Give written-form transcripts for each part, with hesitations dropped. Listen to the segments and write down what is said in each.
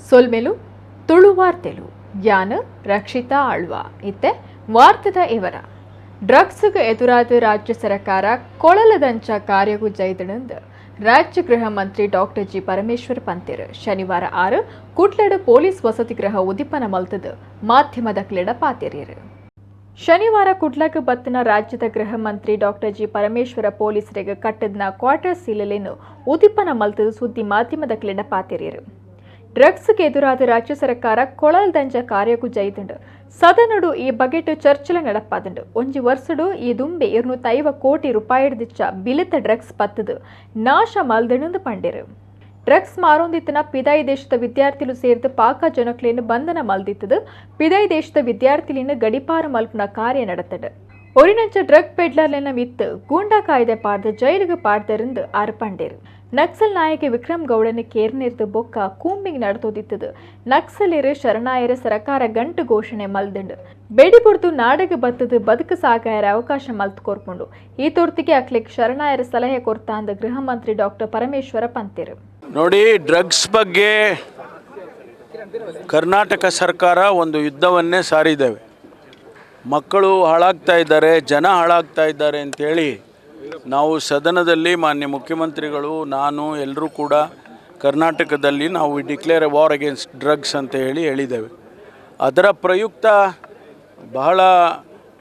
ಸೊಲ್ಮೆಲು ತುಳುವಾರ್ತೆಲು. ಯಾನ್ ರಕ್ಷಿತಾ ಆಳ್ವ. ಇತ್ತೆ ವಾರ್ತೆದ ಇವರ. ಡ್ರಗ್ಸ್ಗ್ ಎದುರಾದ ರಾಜ್ಯ ಸರಕಾರ ಕೊಳಲದಂಚ ಕಾರ್ಯಗು ಜೈದಣಂದ್ ರಾಜ್ಯ ಗೃಹ ಮಂತ್ರಿ ಡಾಕ್ಟರ್ ಜಿ ಪರಮೇಶ್ವರ್ ಪಂತೆರ್. ಶನಿವಾರ 6 ಕುಡ್ಲಡ್ ಪೊಲೀಸ್ ವಸತಿ ಗೃಹ ಉದಿಪನ ಮಲ್ತದ್ ಮಾಧ್ಯಮದ ಕ್ಲೆಡ ಪಾತೆರ್ಯೆರ್. ಶನಿವಾರ ಕುಡ್ಲಗ್ ಬತ್ತಿನ ರಾಜ್ಯದ ಗೃಹ ಮಂತ್ರಿ ಡಾಕ್ಟರ್ ಜಿ ಪರಮೇಶ್ವರ ಪೊಲೀಸರಿಗೆ ಕಟ್ಟದ್ನ ಕ್ವಾರ್ಟರ್ ಸೀಲಲೆನ್ ಉದಿಪನ ಮಲ್ತದ್ ಸುದ್ದಿ ಮಾಧ್ಯಮದ ಕ್ಲೆಡ ಪಾತೆರ್ಯೆರ್. ಡ್ರಗ್ಸ್ಗೆ ಎದುರಾದ ರಾಜ್ಯ ಸರ್ಕಾರ ಕೊಳಲ್ದಂಚ ಕಾರ್ಯಗು ಜೈದುಂಡು. ಸದನಡು ಈ ಬಗೆಟ್ ಚರ್ಚೆಲ ನಡಪಾದುಂಡು. ಒಂಜಿ ವರ್ಷಡು ಈ ದುಂಬೆ 250 ಕೋಟಿ ರೂಪಾಯಿಡ್ದಿಚ್ಚ ಬಿಲಿತ ಡ್ರಗ್ಸ್ ಪತ್ತದು ನಾಶ ಮಲ್ದಣಂದು ಪಂಡೆರು. ಡ್ರಗ್ಸ್ ಮಾರೊಂದಿತ್ತಿನ ಪಿದಾಯಿ ದೇಶದ ವಿದ್ಯಾರ್ಥಿಲು ಸೇರ್ದು ಪಾಕ ಜನಕ್ಲೆನ್ ಬಂಧನ ಮಲ್ದಿತ್ತದು. ಪಿದಾಯಿ ದೇಶದ ವಿದ್ಯಾರ್ಥಿಲಿನ ಗಡಿಪಾರು ಮಲ್ಪುನ ಕಾರ್ಯ ನಡತಡು. ಒರಿನಂಚ ಡ್ರಗ್ ಪೆಡ್ಲರ್ಲೆನ ಮಿತ್ತು ಗೂಂಡಾ ಕಾಯ್ದೆ ಪಾಡ್ದು ಜೈಲಿಗೆ ಪಾಡ್ದರಿಂದ ಆರ್ ಪಂಡೇರು. ನಕ್ಸಲ್ ನಾಯಕ ವಿಕ್ರಮ್ ಗೌಡನ ಕೇರ್ನಿರ್ದು ಬೊಕ್ಕ ಕೂಂಬಿಂಗ್ ನಡತೋದಿತ್ತದು. ನಕ್ಸಲೇರು ಶರಣಾಯರ ಸರಕಾರ ಗಂಟು ಘೋಷಣೆ ಮಲ್ದುಂಡು. ಬೆಡಿಬುಡ್ದು ನಾಡಗ ಬತ್ತದು ಬದುಕು ಸಾಗಾಯರ ಅವಕಾಶ ಮಲ್ತು ಕೊರ್ಪುಂಡು. ಈ ತೊರ್ತಿಗೆ ಅಕ್ಲೆಗ್ ಶರಣಾಯರ ಸಲಹೆ ಕೊರ್ತಾಂದ ಗೃಹ ಮಂತ್ರಿ ಡಾಕ್ಟರ್ ಪರಮೇಶ್ವರ ಪಂತೇರು. ನೋಡಿ, ಡ್ರಗ್ಸ್ ಬಗ್ಗೆ ಕರ್ನಾಟಕ ಸರ್ಕಾರ ಒಂದು ಯುದ್ಧವನ್ನೇ ಸಾರಿದ್ದೇವೆ. ಮಕ್ಕಳು ಹಾಳಾಗ್ತಾ ಇದ್ದಾರೆ, ಜನ ಹಾಳಾಗ್ತಾ ಇದ್ದಾರೆ ಅಂಥೇಳಿ ನಾವು ಸದನದಲ್ಲಿ ಮಾನ್ಯ ಮುಖ್ಯಮಂತ್ರಿಗಳು, ನಾನು, ಎಲ್ಲರೂ ಕೂಡ ಕರ್ನಾಟಕದಲ್ಲಿ ನಾವು declare a war against drugs ಅಂತ ಹೇಳಿ ಹೇಳಿದ್ದೇವೆ. ಅದರ ಪ್ರಯುಕ್ತ ಬಹಳ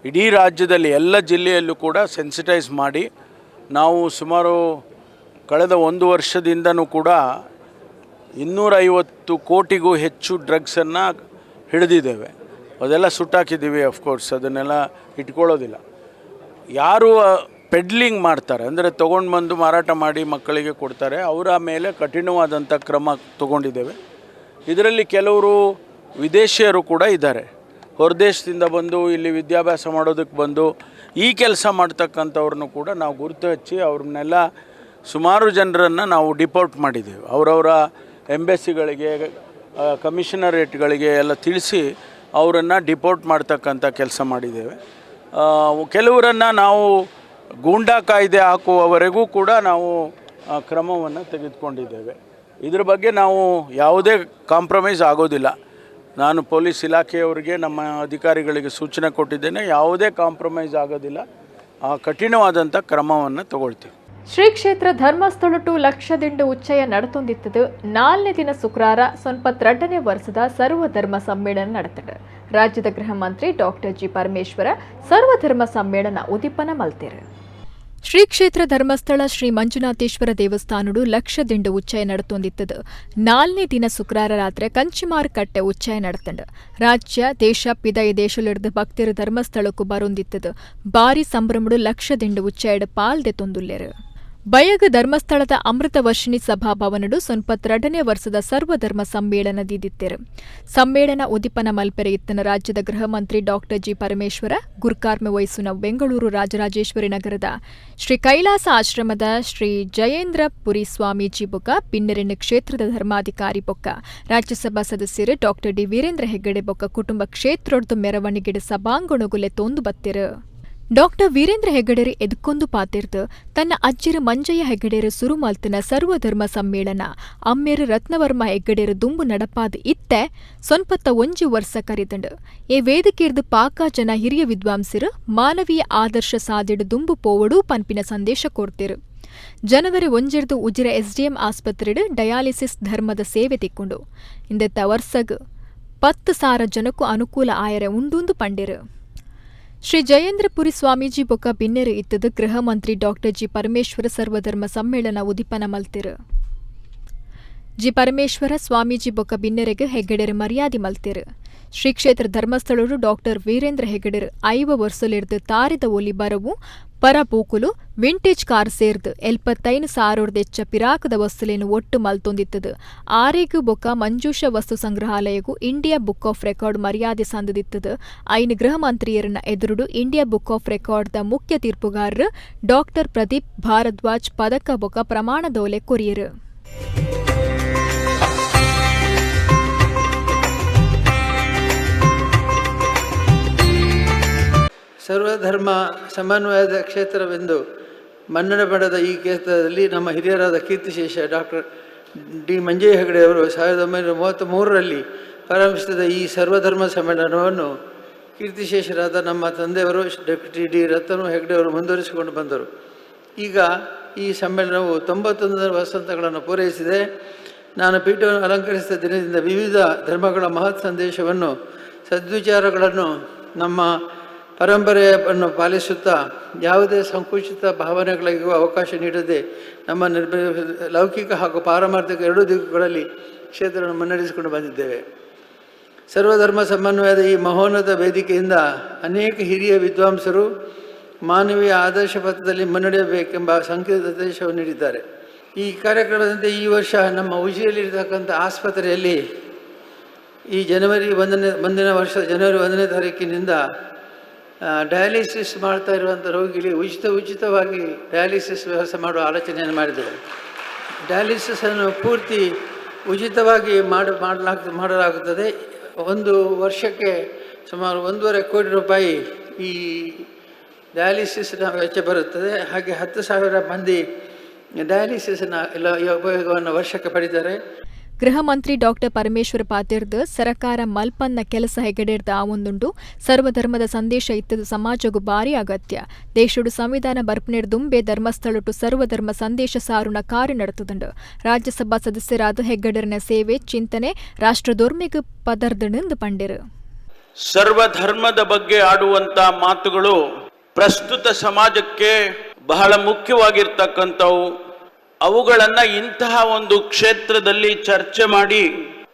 ಇಡೀ ರಾಜ್ಯದಲ್ಲಿ ಎಲ್ಲ ಜಿಲ್ಲೆಯಲ್ಲೂ ಕೂಡ ಸೆನ್ಸಿಟೈಸ್ ಮಾಡಿ ನಾವು ಸುಮಾರು ಕಳೆದ ಒಂದು ವರ್ಷದಿಂದನೂ ಕೂಡ 250 ಕೋಟಿಗೂ ಹೆಚ್ಚು ಡ್ರಗ್ಸನ್ನು ಹಿಡಿದಿದ್ದೇವೆ. ಅದೆಲ್ಲ ಸುಟ್ಟಾಕಿದ್ದೀವಿ. ಅಫ್ಕೋರ್ಸ್ ಅದನ್ನೆಲ್ಲ ಇಟ್ಕೊಳ್ಳೋದಿಲ್ಲ. ಯಾರು ಪೆಡ್ಲಿಂಗ್ ಮಾಡ್ತಾರೆ, ಅಂದರೆ ತೊಗೊಂಡು ಬಂದು ಮಾರಾಟ ಮಾಡಿ ಮಕ್ಕಳಿಗೆ ಕೊಡ್ತಾರೆ, ಅವರ ಮೇಲೆ ಕಠಿಣವಾದಂಥ ಕ್ರಮ ತಗೊಂಡಿದ್ದೇವೆ. ಇದರಲ್ಲಿ ಕೆಲವರು ವಿದೇಶಿಯರು ಕೂಡ ಇದ್ದಾರೆ. ಹೊರದೇಶದಿಂದ ಬಂದು ಇಲ್ಲಿ ವಿದ್ಯಾಭ್ಯಾಸ ಮಾಡೋದಕ್ಕೆ ಬಂದು ಈ ಕೆಲಸ ಮಾಡ್ತಕ್ಕಂಥವ್ರನ್ನು ಕೂಡ ನಾವು ಗುರುತು ಹಚ್ಚಿ ಅವ್ರನ್ನೆಲ್ಲ ಸುಮಾರು ಜನರನ್ನು ನಾವು ಡಿಪೋರ್ಟ್ ಮಾಡಿದ್ದೇವೆ. ಅವರವರ ಎಂಬೆಸಿಗಳಿಗೆ, ಕಮಿಷನರೇಟ್ಗಳಿಗೆ ಎಲ್ಲ ತಿಳಿಸಿ ಅವರನ್ನು ಡಿಪೋರ್ಟ್ ಮಾಡ್ತಕ್ಕಂಥ ಕೆಲಸ ಮಾಡಿದ್ದೇವೆ. ಕೆಲವರನ್ನು ನಾವು ಗೂಂಡಾ ಕಾಯ್ದೆ ಹಾಕುವವರೆಗೂ ಕೂಡ ನಾವು ಕ್ರಮವನ್ನು ತೆಗೆದುಕೊಂಡಿದ್ದೇವೆ. ಇದ್ರ ಬಗ್ಗೆ ನಾವು ಯಾವುದೇ ಕಾಂಪ್ರಮೈಸ್ ಆಗೋದಿಲ್ಲ. ನಾನು ಪೊಲೀಸ್ ಇಲಾಖೆಯವರಿಗೆ, ನಮ್ಮ ಅಧಿಕಾರಿಗಳಿಗೆ ಸೂಚನೆ ಕೊಟ್ಟಿದ್ದೇನೆ, ಯಾವುದೇ ಕಾಂಪ್ರಮೈಸ್ ಆಗೋದಿಲ್ಲ, ಕಠಿಣವಾದಂಥ ಕ್ರಮವನ್ನು ತಗೊಳ್ತೀವಿ. ಶ್ರೀ ಕ್ಷೇತ್ರ ಧರ್ಮಸ್ಥಳಟು ಲಕ್ಷದಿಂಡು ಉಚ್ಚಯ ನಡತೊಂದಿತ್ತದು. 4ನೇ ದಿನ ಶುಕ್ರಾರ 92ನೇ ವರ್ಷದ ಸರ್ವಧರ್ಮ ಸಮ್ಮೇಳನ ನಡೆತಡು. ರಾಜ್ಯದ ಗೃಹ ಮಂತ್ರಿ ಡಾಕ್ಟರ್ ಜಿ ಪರಮೇಶ್ವರ ಸರ್ವಧರ್ಮ ಸಮ್ಮೇಳನ ಉದಿಪನ ಮಲ್ತೇರು. ಶ್ರೀ ಕ್ಷೇತ್ರ ಧರ್ಮಸ್ಥಳ ಶ್ರೀ ಮಂಜುನಾಥೇಶ್ವರ ದೇವಸ್ಥಾನಡು ಲಕ್ಷದಿಂಡು ಉಚ್ಚಯ ನಡತೊಂದಿತ್ತದು. 4ನೇ ದಿನ ಶುಕ್ರಾರ ರಾತ್ರಿ ಕಂಚಿಮಾರು ಕಟ್ಟೆ ಉಚ್ಚಯ ನಡತಂಡು. ರಾಜ್ಯ, ದೇಶ, ಪಿದಯಿ ದೇಶಲಿಡ್ದು ಭಕ್ತರು ಧರ್ಮಸ್ಥಳಕ್ಕೂ ಬರೊಂದಿತ್ತದು. ಭಾರಿ ಸಂಭ್ರಮಡು ಲಕ್ಷದಿಂಡು ಉಚ್ಚಯಡು ಪಾಲ್ದೆ ತೊಂದುಲ್ಲೆರು. ಬಯಗ ಧರ್ಮಸ್ಥಳದ ಅಮೃತ ವರ್ಷಿಣಿ ಸಭಾಭವನಡು 92ನೇ ವರ್ಷದ ಸರ್ವಧರ್ಮ ಸಮ್ಮೇಳನ ದೀದಿತ್ತೇರು. ಸಮ್ಮೇಳನ ಉದಿಪನ ಮಲ್ಪೆರೆ ಇತ್ತನ ರಾಜ್ಯದ ಗೃಹ ಮಂತ್ರಿ ಡಾಕ್ಟರ್ ಜಿ ಪರಮೇಶ್ವರ ಗುರ್ಕಾರ್ಮೆ ವಹಿಸುನ ಬೆಂಗಳೂರು ರಾಜರಾಜೇಶ್ವರಿ ನಗರದ ಶ್ರೀ ಕೈಲಾಸ ಆಶ್ರಮದ ಶ್ರೀ ಜಯೇಂದ್ರ ಪುರಿ ಸ್ವಾಮೀಜಿ ಬೊಕ್ಕ ಬಿನ್ನೆರೆಣ್ಣು ಕ್ಷೇತ್ರದ ಧರ್ಮಾಧಿಕಾರಿ ಬೊಕ್ಕ ರಾಜ್ಯಸಭಾ ಸದಸ್ಯರು ಡಾಕ್ಟರ್ ಡಿ ವೀರೇಂದ್ರ ಹೆಗ್ಗಡೆ ಬೊಕ್ಕ ಕುಟುಂಬ ಕ್ಷೇತ್ರೊಡ್ದು ಮೆರವಣಿಗೆಡು ಸಭಾಂಗಣಗುಲೆ ತೊಂದು ಬತ್ತಿರು. ಡಾಕ್ಟರ್ ವೀರೇಂದ್ರ ಹೆಗ್ಗಡೆರು ಎದ್ಕೊಂದು ಪಾತಿರ್ದು ತನ್ನ ಅಜ್ಜಿರ ಮಂಜಯ್ಯ ಹೆಗ್ಗಡೆರು ಸುರುಮಲ್ತಿನ ಸರ್ವಧರ್ಮ ಸಮ್ಮೇಳನ ಅಮ್ಮೇರು ರತ್ನವರ್ಮ ಹೆಗ್ಗಡೆರು ದುಂಬು ನಡಪಾದ ಇತ್ತೆ 91 ವರ್ಷ ಕರಿದಂಡು. ಈ ವೇದಿಕೆರ್ದು ಪಾಕ ಜನ ಹಿರಿಯ ವಿದ್ವಾಂಸರು ಮಾನವೀಯ ಆದರ್ಶ ಸಾದಿಡು ದುಂಬು ಪೋವಡು ಪನ್ಪಿನ ಸಂದೇಶ ಕೊಡ್ತಿರು. ಜನವರಿ 1 ಉಜಿರೆ ಎಸ್ಡಿಎಂ ಆಸ್ಪತ್ರೆಡು ಡಯಾಲಿಸಿಸ್ ಧರ್ಮದ ಸೇವೆ ತಿಕ್ಕೊಂಡು ಇಂದೆತ್ತ ವರ್ಷಗ್ 10,000 ಜನಕ್ಕೂ ಅನುಕೂಲ ಆಯರೆ ಉಂಡುಂದು ಪಂಡಿರು. ಶ್ರೀ ಜಯೇಂದ್ರಪುರಿ ಸ್ವಾಮೀಜಿ ಬೊಕ್ಕ ಬಿನ್ನೆರು ಇತ್ತದು ಗೃಹ ಮಂತ್ರಿ ಡಾಕ್ಟರ್ ಜಿ ಪರಮೇಶ್ವರ ಸರ್ವಧರ್ಮ ಸಮ್ಮೇಳನ ಉದಿಪನ ಮಲ್ತಿರು. ಜಿ ಪರಮೇಶ್ವರ ಸ್ವಾಮೀಜಿ ಬೊಕ್ಕ ಬಿನ್ನೆರೆಗ್ ಹೆಗ್ಗಡೆರು ಮರ್ಯಾದೆ ಮಲ್ತಿರು. ಶ್ರೀ ಕ್ಷೇತ್ರ ಧರ್ಮಸ್ಥಳರು ಡಾಕ್ಟರ್ ವೀರೇಂದ್ರ ಹೆಗ್ಗಡೆರು 5 ವರ್ಷಲಿರ್ದು ತಾರಿದ ಒಲಿ ಬರವು ಪರ ಪೂಕುಲು ವಿಂಟೇಜ್ ಕಾರ್ ಸೇರ್ದು 75,000 ಎಚ್ಚ ಪಿರಾಕದ ವಸ್ತುಲೇನು ಒಟ್ಟು ಮಲ್ತೊಂದಿತ್ತದು. ಆರೇಗು ಬೊಕ್ಕ ಮಂಜೂಷ ವಸ್ತು ಸಂಗ್ರಹಾಲಯಗೂ ಇಂಡಿಯಾ ಬುಕ್ ಆಫ್ ರೆಕಾರ್ಡ್ ಮರ್ಯಾದೆ ಸಂದದಿತ್ತದು. ಐನ್ ಗೃಹ ಮಂತ್ರಿಯರನ್ನ ಎದುರುಡು ಇಂಡಿಯಾ ಬುಕ್ ಆಫ್ ರೆಕಾರ್ಡ್ದ ಮುಖ್ಯ ತೀರ್ಪುಗಾರರು ಡಾಕ್ಟರ್ ಪ್ರದೀಪ್ ಭಾರದ್ವಾಜ್ ಪದಕ ಬೊಕ್ಕ ಪ್ರಮಾಣದೋಲೆ ಕೊರಿಯರು. ಸರ್ವಧರ್ಮ ಸಮನ್ವಯದ ಕ್ಷೇತ್ರವೆಂದು ಮನ್ನಣೆ ಪಡೆದ ಈ ಕ್ಷೇತ್ರದಲ್ಲಿ ನಮ್ಮ ಹಿರಿಯರಾದ ಕೀರ್ತಿಶೇಷ ಡಾಕ್ಟರ್ D Manjayya ಹೆಗಡೆಯವರು 1933ರಲ್ಲಿ ಪ್ರಾರಂಭಿಸಿದ ಈ ಸರ್ವಧರ್ಮ ಸಮ್ಮೇಳನವನ್ನು ಕೀರ್ತಿಶೇಷರಾದ ನಮ್ಮ ತಂದೆಯವರು ಡಾಕ್ಟರ್ ಡಿ ರತನು ಹೆಗಡೆಯವರು ಮುಂದುವರಿಸಿಕೊಂಡು ಬಂದರು. ಈಗ ಈ ಸಮ್ಮೇಳನವು 91 ವಸಂತಗಳನ್ನು ಪೂರೈಸಿದೆ. ನಾನು ಪೀಠವನ್ನು ಅಲಂಕರಿಸಿದ ದಿನದಿಂದ ವಿವಿಧ ಧರ್ಮಗಳ ಮಹತ್ ಸಂದೇಶವನ್ನು, ಸದ್ವಿಚಾರಗಳನ್ನು ನಮ್ಮ ಪರಂಪರೆಯನ್ನು ಪಾಲಿಸುತ್ತಾ ಯಾವುದೇ ಸಂಕುಚಿತ ಭಾವನೆಗಳಿಗೂ ಅವಕಾಶ ನೀಡದೆ ನಮ್ಮ ಲೌಕಿಕ ಹಾಗೂ ಪಾರಮಾರ್ಥಿಕ ಎರಡೂ ದಿಕ್ಕುಗಳಲ್ಲಿ ಕ್ಷೇತ್ರವನ್ನು ಮುನ್ನಡೆಸಿಕೊಂಡು ಬಂದಿದ್ದೇವೆ. ಸರ್ವಧರ್ಮ ಸಮನ್ವಯದ ಈ ಮಹೋನ್ನತ ವೇದಿಕೆಯಿಂದ ಅನೇಕ ಹಿರಿಯ ವಿದ್ವಾಂಸರು ಮಾನವೀಯ ಆದರ್ಶ ಪಥದಲ್ಲಿ ಮುನ್ನಡೆಯಬೇಕೆಂಬ ಸಂಕೇತ ಸಂದೇಶವನ್ನು ನೀಡಿದ್ದಾರೆ. ಈ ಕಾರ್ಯಕ್ರಮದಂತೆ ಈ ವರ್ಷ ನಮ್ಮ ಉಜಿರೆಯಲ್ಲಿರ್ತಕ್ಕಂಥ ಆಸ್ಪತ್ರೆಯಲ್ಲಿ ಈ ಜನವರಿ ಒಂದನೇ ಮುಂದಿನ ವರ್ಷ ಜನವರಿ 1ನೇ ತಾರೀಕಿನಿಂದ ಡಯಾಲಿಸಿಸ್ ಮಾಡ್ತಾ ಇರುವಂಥ ರೋಗಿಗಳಿಗೆ ಉಚಿತವಾಗಿ ಡಯಾಲಿಸಿಸ್ ವ್ಯವಸ್ಥೆ ಮಾಡುವ ಆಲೋಚನೆಯನ್ನು ಮಾಡಿದ್ದೇವೆ. ಡಯಾಲಿಸಿಸನ್ನು ಪೂರ್ತಿ ಉಚಿತವಾಗಿ ಮಾಡಲಾಗುತ್ತದೆ. ಒಂದು ವರ್ಷಕ್ಕೆ ಸುಮಾರು 1.5 ಕೋಟಿ ರೂಪಾಯಿ ಈ ಡಯಾಲಿಸಿಸ್ನ ವೆಚ್ಚ ಬರುತ್ತದೆ. ಹಾಗೆ 10,000 ಮಂದಿ ಡಯಾಲಿಸಿಸ್ನ ಎಲ್ಲ ಉಪಯೋಗವನ್ನು ವರ್ಷಕ್ಕೆ ಪಡೀತಾರೆ. ಗೃಹ ಮಂತ್ರಿ ಡಾಕ್ಟರ್ ಪರಮೇಶ್ವರ ಪಾತಿರ್ದು ಸರಕಾರ ಮಲ್ಪನ್ನ ಕೆಲಸ ಹೆಗಡೆರ್ದ ಆವೊಂದುಂಡು. ಸರ್ವಧರ್ಮದ ಸಂದೇಶ ಇತ್ತದು ಸಮಾಜಗೂ ಭಾರಿ ಅಗತ್ಯ. ದೇಶಡು ಸಂವಿಧಾನ ಬರ್ಪನೆರ್ದುಂಬೆ ಧರ್ಮಸ್ಥಳಟು ಸರ್ವಧರ್ಮ ಸಂದೇಶ ಸಾರುನ ಕಾರ್ಯ ನಡೆತುದುಂಡು. ರಾಜ್ಯಸಭಾ ಸದಸ್ಯರಾದ ಹೆಗ್ಗಡೆರ್ನ ಸೇವೆ ಚಿಂತನೆ ರಾಷ್ಟ್ರದೊರ್ಮೆಗ್ ಪದರ್ದಣಂದು ಪಂಡಿರು. ಸರ್ವಧರ್ಮದ ಬಗ್ಗೆ ಆಡುವಂತ ಮಾತುಗಳು ಪ್ರಸ್ತುತ ಸಮಾಜಕ್ಕೆ ಬಹಳ ಮುಖ್ಯವಾಗಿರ್ತಕ್ಕಂಥವು. ಅವುಗಳನ್ನ ಇಂತಹ ಒಂದು ಕ್ಷೇತ್ರದಲ್ಲಿ ಚರ್ಚೆ ಮಾಡಿ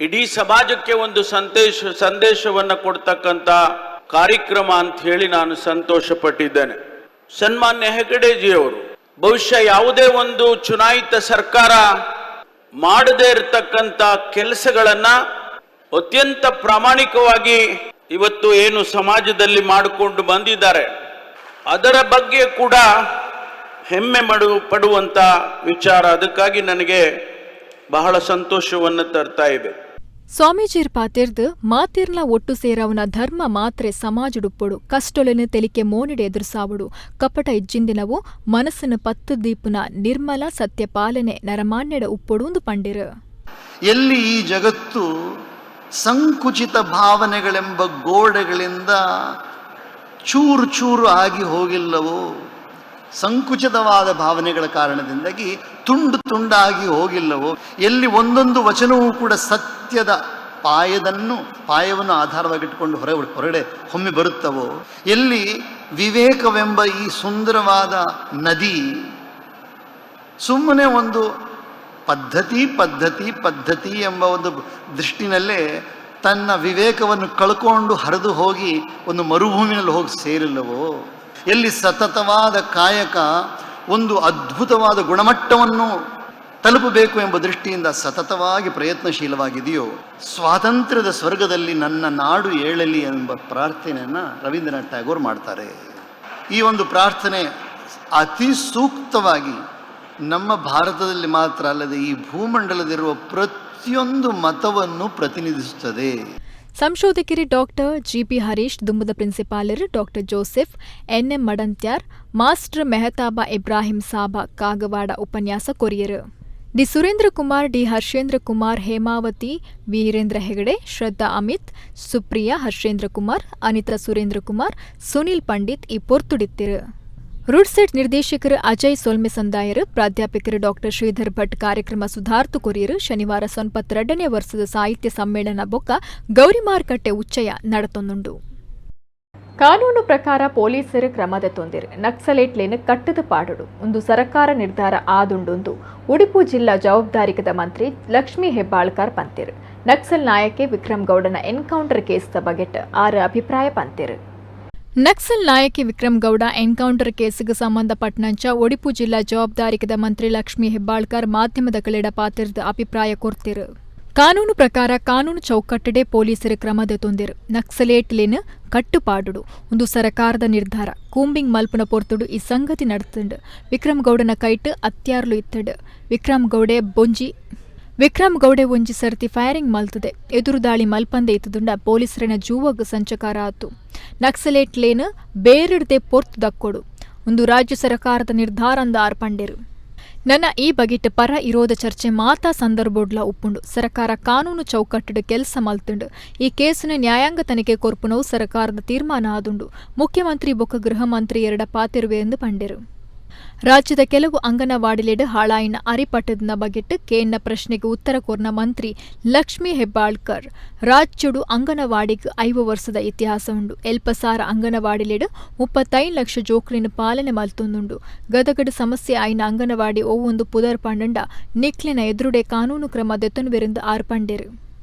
ಇಡೀ ಸಮಾಜಕ್ಕೆ ಒಂದು ಸಂದೇಶವನ್ನು ಕೊಡ್ತಕ್ಕಂಥ ಕಾರ್ಯಕ್ರಮ ಅಂತ ಹೇಳಿ ನಾನು ಸಂತೋಷ ಪಟ್ಟಿದ್ದೇನೆ. ಸನ್ಮಾನ್ಯ ಹೆಗಡೆಜಿಯವರು ಬಹುಶಃ ಯಾವುದೇ ಒಂದು ಚುನಾಯಿತ ಸರ್ಕಾರ ಮಾಡದೇ ಇರತಕ್ಕಂಥ ಕೆಲಸಗಳನ್ನ ಅತ್ಯಂತ ಪ್ರಾಮಾಣಿಕವಾಗಿ ಇವತ್ತು ಏನು ಸಮಾಜದಲ್ಲಿ ಮಾಡಿಕೊಂಡು ಬಂದಿದ್ದಾರೆ, ಅದರ ಬಗ್ಗೆ ಕೂಡ ಹೆಮ್ಮೆ ಪಡುವಂತ ವಿಚಾರ. ಅದಕ್ಕಾಗಿ ನನಗೆ ಬಹಳ ಸಂತೋಷವನ್ನು ತರ್ತಾ ಇದೆ. ಸ್ವಾಮೀಜಿರ್ ಪಾತಿರ್ದು ಮಾತಿರ್ನ ಒಟ್ಟು ಸೇರವನ ಧರ್ಮ ಮಾತ್ರೆ ಸಮಾಜಡುಪ್ಪೊಡು, ಕಷ್ಟೊಲೆನು ತೆಲಿಕೆ ಮೋನಿಡೆ ಎದುರುಸಾವಡು, ಕಪಟ ಇಜ್ಜಿಂದಿನವು ಮನಸ್ಸನ್ನು ಪತ್ತು ದೀಪುನ ನಿರ್ಮಲ ಸತ್ಯ ಪಾಲನೆ ನರಮಾನ್ಯಡ ಉಪ್ಪೊಡು ಪಂಡಿರು. ಎಲ್ಲಿ ಈ ಜಗತ್ತು ಸಂಕುಚಿತ ಭಾವನೆಗಳೆಂಬ ಗೋಡೆಗಳಿಂದ ಚೂರು ಚೂರು ಆಗಿ ಹೋಗಿಲ್ಲವೋ, ಸಂಕುಚಿತವಾದ ಭಾವನೆಗಳ ಕಾರಣದಿಂದಾಗಿ ತುಂಡು ತುಂಡಾಗಿ ಹೋಗಿಲ್ಲವೋ, ಎಲ್ಲಿ ಒಂದೊಂದು ವಚನವೂ ಕೂಡ ಸತ್ಯದ ಪಾಯವನ್ನು ಆಧಾರವಾಗಿಟ್ಟುಕೊಂಡು ಹೊರಗಡೆ ಹೊಮ್ಮಿ ಬರುತ್ತವೋ, ಎಲ್ಲಿ ವಿವೇಕವೆಂಬ ಈ ಸುಂದರವಾದ ನದಿ ಸುಮ್ಮನೆ ಒಂದು ಪದ್ಧತಿ ಪದ್ಧತಿ ಪದ್ಧತಿ ಎಂಬ ಒಂದು ದೃಷ್ಟಿನಲ್ಲೇ ತನ್ನ ವಿವೇಕವನ್ನು ಕಳ್ಕೊಂಡು ಹರಿದು ಹೋಗಿ ಒಂದು ಮರುಭೂಮಿನಲ್ಲಿ ಹೋಗಿ ಸೇರಿಲ್ಲವೋ, ಎಲ್ಲಿ ಸತತವಾದ ಕಾಯಕ ಒಂದು ಅದ್ಭುತವಾದ ಗುಣಮಟ್ಟವನ್ನು ತಲುಪಬೇಕು ಎಂಬ ದೃಷ್ಟಿಯಿಂದ ಸತತವಾಗಿ ಪ್ರಯತ್ನಶೀಲವಾಗಿದೆಯೋ, ಸ್ವಾತಂತ್ರ್ಯದ ಸ್ವರ್ಗದಲ್ಲಿ ನನ್ನ ನಾಡು ಏಳಲಿ ಎಂಬ ಪ್ರಾರ್ಥನೆಯನ್ನು ರವೀಂದ್ರನಾಥ್ ಟ್ಯಾಗೋರ್ ಮಾಡ್ತಾರೆ. ಈ ಒಂದು ಪ್ರಾರ್ಥನೆ ಅತಿ ಸೂಕ್ತವಾಗಿ ನಮ್ಮ ಭಾರತದಲ್ಲಿ ಮಾತ್ರ ಅಲ್ಲದೆ ಈ ಭೂಮಂಡಲದಲ್ಲಿರುವ ಪ್ರತಿಯೊಂದು ಮತವನ್ನು ಪ್ರತಿನಿಧಿಸುತ್ತದೆ. ಸಂಶೋಧಕರಿ ಡಾಕ್ಟರ್ ಜಿಪಿ ಹರೀಶ್, ದುಂಬದ ಪ್ರಿನ್ಸಿಪಾಲರು doctor Joseph, NM Madantyar, master Mehtaba Ibrahim Saba Kagwad ಉಪನ್ಯಾಸ courier. D Surendra Kumar, D Harshendra Kumar, Hemavathi Veerendra Hegde, Shraddha Amit, Supriya Harshendra Kumar, Anita Surendra Kumar, Sunil Pandit ಈ ಪೊರ್ತುಡಿತ್ತಿರು. RUDSET ನಿರ್ದೇಶಕರು ಅಜಯ್ ಸೊಲ್ಮೆ ಸಂದಾಯರು, ಪ್ರಾಧ್ಯಾಪಕರು doctor Sridhar Bhat ಕಾರ್ಯಕ್ರಮ ಸುಧಾರ್ತು courier. ಶನಿವಾರ 92ನೇ ವರ್ಷದ ಸಾಹಿತ್ಯ ಸಮ್ಮೇಳನ ಬೊಕ್ಕ ಗೌರಿಮಾರ್ಕಟ್ಟೆ ಉಚ್ಚಯ ನಡತೊಂದುಂಡು. ಕಾನೂನು ಪ್ರಕಾರ ಪೊಲೀಸರು ಕ್ರಮದ ತೊಂದರೆ ನಕ್ಸಲೇಟ್ಲೇನು ಕಟ್ಟದ ಪಾಡುಡು ಒಂದು ಸರಕಾರ ನಿರ್ಧಾರ ಆದುಂಡೊಂದು ಉಡುಪು ಜಿಲ್ಲಾ ಜವಾಬ್ದಾರಿಕದ ಮಂತ್ರಿ ಲಕ್ಷ್ಮೀ ಹೆಬ್ಬಾಳ್ಕರ್ ಪಂತಿರು. ನಕ್ಸಲ್ ನಾಯಕೆ ವಿಕ್ರಮ್ ಗೌಡನ ಎನ್ಕೌಂಟರ್ ಕೇಸ್ದ ಬಗೆಟ್ ಆರು ಅಭಿಪ್ರಾಯ ಪಂತಿರು. ನಕ್ಸಲ್ ನಾಯಕಿ ವಿಕ್ರಮ್ ಗೌಡ ಎನ್ಕೌಂಟರ್ ಕೇಸಿಗೆ ಸಂಬಂಧಪಟ್ಟನಂಚ ಒಡಿಪು ಜಿಲ್ಲಾ ಜವಾಬ್ದಾರಿಕದ ಮಂತ್ರಿ ಲಕ್ಷ್ಮೀ ಹೆಬ್ಬಾಳ್ಕರ್ ಮಾಧ್ಯಮದ ಕಳೆಡ ಪಾತಿರದ ಅಭಿಪ್ರಾಯ ಕೊರ್ತಿರು. ಕಾನೂನು ಪ್ರಕಾರ ಕಾನೂನು ಚೌಕಟ್ಟಡೆ ಪೊಲೀಸರು ಕ್ರಮದ ತೊಂದಿರು. ನಕ್ಸಲೇಟ್ಲೇನು ಕಟ್ಟುಪಾಡುಡು ಒಂದು ಸರಕಾರದ ನಿರ್ಧಾರ. ಕೂಂಬಿಂಗ್ ಮಲ್ಪುನ ಪೊರ್ತುಡು ಈ ಸಂಗತಿ ನಡೆತುಂಡು. ವಿಕ್ರಮ್ ಗೌಡನ ಕೈಟ್ ಅತ್ಯಾರ್ಲು ಇತ್ತಡು. ವಿಕ್ರಮ್ ಗೌಡೆ ಒಂಜಿ ಸರ್ತಿ ಫೈರಿಂಗ್ ಮಲ್ತದೆ. ಎದುರು ದಾಳಿ ಮಲ್ಪಂದೆ ಇತ್ತದುಂಡ ಪೊಲೀಸರನ ಜೂವಗ್ ಸಂಚಕಾರ ಆತು. ನಕ್ಸಲೇಟ್ಲೇನು ಬೇರಿಡ್ದೆ ಪೊರ್ತು ದಕ್ಕೊಡು ಒಂದು ರಾಜ್ಯ ಸರ್ಕಾರದ ನಿರ್ಧಾರ ಅಂದ ಆರ್ಪಂಡಿರು. ನನ್ನ ಈ ಬಗೆಟ್ ಪರ ಇರೋದ ಚರ್ಚೆ ಮಾತಾ ಸಂದರ್ಭೋಡ್ಲ ಉಪ್ಪುಂಡು. ಸರಕಾರ ಕಾನೂನು ಚೌಕಟ್ಟುಡು ಕೆಲಸ ಮಲ್ತುಂಡು. ಈ ಕೇಸುನ ನ್ಯಾಯಾಂಗ ತನಿಖೆ ಕೊರ್ಪುನವು ಸರಕಾರದ ತೀರ್ಮಾನ ಆದುಂಡು. ಮುಖ್ಯಮಂತ್ರಿ ಬೊಕ್ಕ ಗೃಹ ಮಂತ್ರಿ ಎರಡ ಪಾತೆರುವೆ ಎಂದು ಪಂಡೆರು. ರಾಜ್ಯದ ಕೆಲವು ಅಂಗನವಾಡಿಲೆಡ್ ಹಾಳಾಯಿನ ಅರಿಪಟ್ಟದ ಬಗೆಟ್ ಕೇನ್ನ ಪ್ರಶ್ನೆಗೆ ಉತ್ತರ ಕೋರ್ನ ಮಂತ್ರಿ ಲಕ್ಷ್ಮೀ ಹೆಬ್ಬಾಳ್ಕರ್, ರಾಜ್ಯಡು ಅಂಗನವಾಡಿಗ್ 50 ವರ್ಷದ ಇತಿಹಾಸ ಉಂಡು. ಎಲ್ಪಸಾರ ಅಂಗನವಾಡಿಲೆಡ್ 35 ಲಕ್ಷ ಜೋಕ್ಲಿನ ಪಾಲನೆ ಮಲ್ತೊಂದುಂಡು. ಗದಗಡ್ ಸಮಸ್ಯೆ ಆಯಿನ ಅಂಗನವಾಡಿ ಒವ್ವೊಂದು ಪುದರ್ ಪಂಡಂಡ ನಿಕ್ಲೆನ ಎದುರುಡೆ ಕಾನೂನು ಕ್ರಮ ದೆತ್ತೊನುವೆರೆಂದು ಆರ್ ಪಂಡೆರು.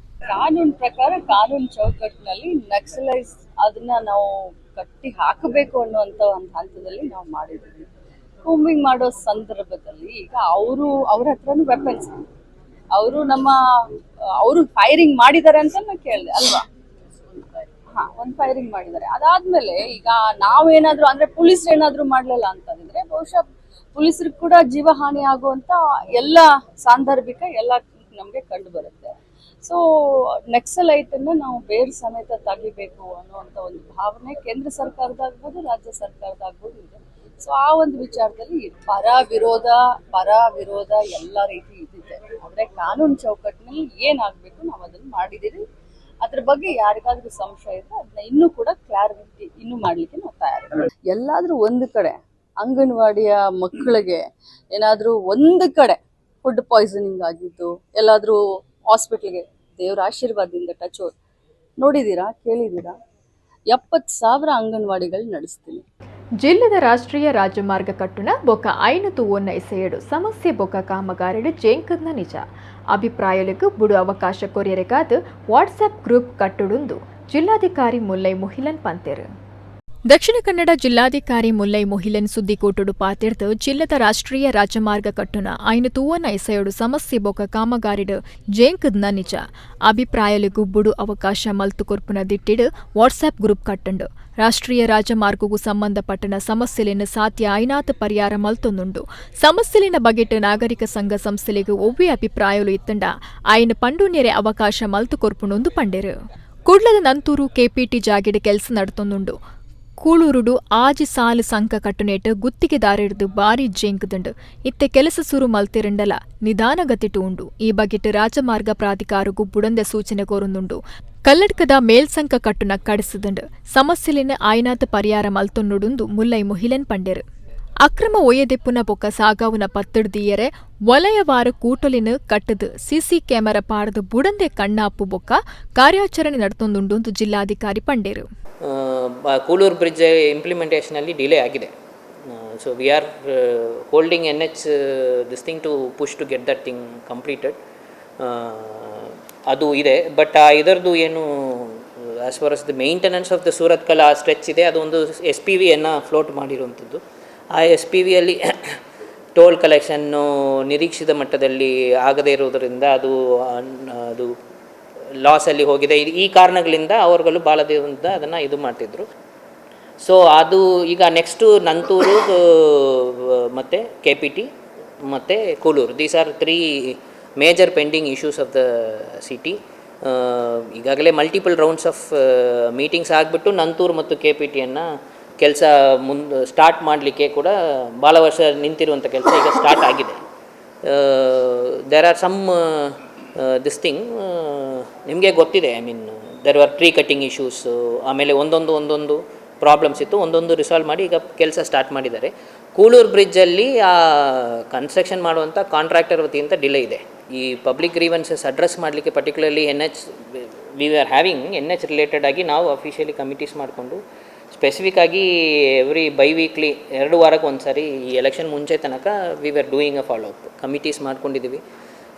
ಕಾನೂನು ಪ್ರಕಾರ, ಕಾನೂನು ಚೌಕಟ್ಟಿನಲ್ಲಿ ನಕ್ಸಲೈಸ್ ಅದನ್ನ ನಾವು ಕಟ್ಟಿ ಹಾಕಬೇಕು ಅನ್ನುವಂಥ ಒಂದು ಹಂತದಲ್ಲಿ ನಾವು ಮಾಡಿದ್ದೀವಿ. ಕೂಂಬಿಂಗ್ ಮಾಡೋ ಸಂದರ್ಭದಲ್ಲಿ ಈಗ ಅವರು, ಅವ್ರ ಹತ್ರನೂ ವೆಪನ್ಸ್, ಅವರು ನಮ್ಮ ಅವರು ಫೈರಿಂಗ್ ಮಾಡಿದ್ದಾರೆ ಅಂತ ನಾನು ಕೇಳಿದೆ ಅಲ್ವಾ? ಹಾ, ಒಂದು ಫೈರಿಂಗ್ ಮಾಡಿದ್ದಾರೆ. ಅದಾದ್ಮೇಲೆ ಈಗ ನಾವೇನಾದ್ರೂ, ಅಂದ್ರೆ ಪೊಲೀಸರು ಏನಾದ್ರೂ ಮಾಡ್ಲಿಲ್ಲ ಅಂತಂದ್ರೆ, ಬಹುಶಃ ಪೊಲೀಸರಿಗೆ ಕೂಡ ಜೀವಹಾನಿ ಆಗುವಂತ ಎಲ್ಲ ಸಾಂದರ್ಭಿಕ ಎಲ್ಲ ನಮ್ಗೆ ಕಂಡು ಬರುತ್ತೆ. ಸೊ ನಕ್ಸಲೈಟ್ ಅನ್ನು ನಾವು ಬೇರ್ ಸಮೇತ ತೆಗಿಬೇಕು ಅನ್ನುವಂತ ಒಂದು ಭಾವನೆ ಕೇಂದ್ರ ಸರ್ಕಾರದಾಗ್ಬೋದು, ರಾಜ್ಯ ಸರ್ಕಾರದಾಗ್ಬೋದು ಇದೆ. ಸೊ ಆ ಒಂದು ವಿಚಾರದಲ್ಲಿ ಪರ ವಿರೋಧ ಎಲ್ಲ ರೀತಿ ಇದ್ದಿದೆ. ಆದ್ರೆ ಕಾನೂನು ಚೌಕಟ್ಟಿನಲ್ಲಿ ಏನಾಗ್ಬೇಕು ನಾವು ಅದನ್ನ ಮಾಡಿದೀವಿ. ಅದ್ರ ಬಗ್ಗೆ ಯಾರಿಗಾದ್ರೂ ಸಂಶಯ ಇದ್ರೆ ಅದನ್ನ ಇನ್ನೂ ಕೂಡ ಕ್ಲಾರಿಟಿ ಇನ್ನೂ ಮಾಡ್ಲಿಕ್ಕೆ ನಾವು ತಯಾರಿದ್ದೀವಿ. ಎಲ್ಲಾದ್ರೂ ಒಂದು ಕಡೆ ಅಂಗನವಾಡಿಯ ಮಕ್ಕಳಿಗೆ ಏನಾದ್ರೂ ಒಂದು ಕಡೆ ಫುಡ್ ಪಾಯ್ಸನಿಂಗ್ ಆಗಿದ್ದು, ಎಲ್ಲಾದ್ರೂ ಹಾಸ್ಪಿಟ್ಲ್ಗೆ, ದೇವರ ಆಶೀರ್ವಾದದಿಂದ, ಟಚ್, ನೋಡಿದೀರಾ, ಕೇಳಿದೀರಾ? 70,000 ಅಂಗನವಾಡಿಗಳು ನಡೆಸ್ತೀನಿ. ಜಿಲ್ಲೆದ ರಾಷ್ಟ್ರೀಯ ರಾಜಮಾರ್ಗ ಕಟ್ಟುನ ಬೊಕ ಐನು ತೂವೊನ್ನ ಇಸೆಯಡು ಸಮಸ್ಯೆ ಬೊಕ ಕಾಮಗಾರಿಡು ಜೇಂಕದ್ನ ನಿಜ. ಅಭಿಪ್ರಾಯలకు ಬುಡು ಅವಕಾಶ ಕೊರಿಯರೆಗಾದ ವಾಟ್ಸ್ಆಪ್ ಗ್ರೂಪ್ ಕಟ್ಟುಡುಂದು ಜಿಲ್ಲಾಧಿಕಾರಿ ಮುಲ್ಲೈ ಮುಹಿಲನ್ ಪಂತೆರು. ದಕ್ಷಿಣ ಕನ್ನಡ ಜಿಲ್ಲಾಧಿಕಾರಿ ಮುಲ್ಲೈ ಮೊಹಿಲನ್ ಸುದ್ದಿಕೋಟುಡು ಪಾತಿರ್ದು, ಜಿಲ್ಲೆದ ರಾಷ್ಟ್ರೀಯ ರಾಜಮಾರ್ಗ ಕಟ್ಟುನ ಐನು ತೂವನ ಇಸೆಯಡು ಸಮಸ್ಯೆ ಬೊಕ ಕಾಮಗಾರಿಡು ಜೇಂಕದ್ನ ನಿಜ. ಅಭಿಪ್ರಾಯಲಿಗೂ ಬುಡು ಅವಕಾಶ ಮಲ್ತು ಕೊರ್ಪುನ ದಿಟ್ಟಿಡು ವಾಟ್ಸ್ಆಪ್ ಗ್ರೂಪ್ ಕಟ್ಟುಂಡು. ರಾಷ್ಟ್ರೀಯ ರಾಜಮಾರ್ಗಗೂ ಸಂಬಂಧಪಟ್ಟನ ಸಮಸ್ಯೆಲಿನ ಸಾಧ್ಯ ಐನಾತ ಪರಿಹಾರ ಮಲ್ತೊಂದುಂಡು. ಸಮಸ್ಯೆಲಿನ ಬಗೆಟ್ ನಾಗರಿಕ ಸಂಘ ಸಂಸ್ಥೆಲಿಗೆ ಒವ್ವೇ ಅಭಿಪ್ರಾಯಲು ಇತ್ತಂಡ ಆಯ್ನ ಪಂಡುನೆರೆ ಅವಕಾಶ ಮಲ್ತು ಕೊರ್ಪುಂಡು ಪಂಡೆರು. ಕುಡ್ಲದ ನಂತೂರು ಕೆಪಿಟಿ ಜಾಗೆಡ್ ಕೆಲಸ ನಡ್ತೊಂದುಂಡು. ಕೂಳೂರುಡು ಆಜಿ ಸಾಲು ಸಂಕ ಕಟ್ಟುನೇಟ್ ಗುತ್ತಿಗೆದಾರಿಡ್ದು ಬಾರಿ ಜೇಂಕುದುಂಡು. ಇತ್ತೆ ಕೆಲಸ ಸುರು ಮಲ್ತಿರಂಡಲ ನಿಧಾನಗತಿಟು ಉಂಡು. ಈ ಬಗೆಟ್ ರಾಜಮಾರ್ಗ ಪ್ರಾಧಿಕಾರಗೂ ಬುಡಂದೆ ಸೂಚನೆ ಕೋರುಂದುಂಡು. ಕಲ್ಲಡ್ಕದ ಮೇಲ್ಸಂಕ ಕಟ್ಟುನ ಕಡಿಸಿದುಂಡು. ಸಮಸ್ಯೆಲಿನ ಆಯ್ನಾತ ಪರಿಹಾರ ಮಲ್ತೊನ್ನುಡುಂದು ಮುಲ್ಲೈ ಮುಹಿಲನ್ ಪಂಡೆರು. ಅಕ್ರಮ ಒಯ್ಯದೆಪ್ಪುನ ಬೊಕ್ಕ ಸಾಗಾವುನ ಪತ್ತಿಡ್ದಿಯರೆ ವಲಯವಾರ ಕೂಟಲಿನ ಕಟ್ಟದು ಸಿಸಿ ಕ್ಯಾಮೆರಾ ಪಾಡದು ಬುಡಂದೆ ಕಣ್ಣಾಪು ಬೊಕ್ಕ ಕಾರ್ಯಾಚರಣೆ ನಡ್ತೊಂದುಂಡು ಜಿಲ್ಲಾಧಿಕಾರಿ ಪಂಡೇರು. ಕೂಳೂರು ಬ್ರಿಡ್ಜ್ ಇಂಪ್ಲಿಮೆಂಟೇಷನಲ್ಲಿ ಡಿಲೇ ಆಗಿದೆ. So we are holding NH this thing to push to get that thing completed. ಅದು ಇದೆ. ಬಟ್ ಆ ಇದರದ್ದು ಏನು, as far as the maintenance of the Surathkal ಆ ಸ್ಟ್ರೆಚ್ ಇದೆ, ಅದು ಒಂದು ಎಸ್ ಪಿ ವಿಯನ್ನು ಫ್ಲೋಟ್ ಮಾಡಿರುವಂಥದ್ದು. ಆ ಎಸ್ ಪಿ ವಿಯಲ್ಲಿ ಟೋಲ್ ಕಲೆಕ್ಷನ್ನು ನಿರೀಕ್ಷಿತ ಮಟ್ಟದಲ್ಲಿ ಆಗದೇ ಇರುವುದರಿಂದ ಅದು ಅದು ಲಾಸಲ್ಲಿ ಹೋಗಿದೆ. ಈ ಕಾರಣಗಳಿಂದ ಅವರುಗಳು ಭಾಳ ದಿನದಿಂದ ಅದನ್ನು ಇದು ಮಾಡ್ತಿದ್ರು. ಸೊ ಅದು ಈಗ ನೆಕ್ಸ್ಟು ನಂತೂರು ಮತ್ತು ಕೆಪಿಟಿ ಮತ್ತು Kuluru, these are three major pending issues of the city. ಈಗಾಗಲೇ multiple rounds of meetings ಆಗಿಬಿಟ್ಟು ನಂತೂರು ಮತ್ತು ಕೆಪಿಟಿಯನ್ನು ಕೆಲಸ ಮುಂದೆ ಸ್ಟಾರ್ಟ್ ಮಾಡಲಿಕ್ಕೆ ಕೂಡ, ಭಾಳ ವರ್ಷ ನಿಂತಿರುವಂಥ ಕೆಲಸ ಈಗ ಸ್ಟಾರ್ಟ್ ಆಗಿದೆ. There are some this thing, ನಿಮಗೆ ಗೊತ್ತಿದೆ, I mean, there are tree cutting issues. ಆಮೇಲೆ ಒಂದೊಂದು ಒಂದೊಂದು ಪ್ರಾಬ್ಲಮ್ಸ್ ಇತ್ತು. ಒಂದೊಂದು ರಿಸಾಲ್ವ್ ಮಾಡಿ ಈಗ ಕೆಲಸ ಸ್ಟಾರ್ಟ್ ಮಾಡಿದ್ದಾರೆ. ಕೂಳೂರು ಬ್ರಿಡ್ಜಲ್ಲಿ ಆ ಕನ್ಸ್ಟ್ರಕ್ಷನ್ ಮಾಡುವಂಥ ಕಾಂಟ್ರಾಕ್ಟರ್ ವತಿಯಿಂದ ಡಿಲೇ ಇದೆ. ಈ public grievances address ಮಾಡಲಿಕ್ಕೆ, particularly NH, we are having NH related ಆಗಿ ನಾವು ಅಫಿಷಿಯಲಿ ಕಮಿಟೀಸ್ ಮಾಡಿಕೊಂಡು, ಸ್ಪೆಸಿಫಿಕ್ ಆಗಿ every by weekly, 2 ವಾರಕ್ಕೆ ಒಂದು ಸಾರಿ, ಈ ಎಲೆಕ್ಷನ್ ಮುಂಚೆ ತನಕ we are doing a follow up committees ಮಾಡ್ಕೊಂಡಿದ್ದೀವಿ.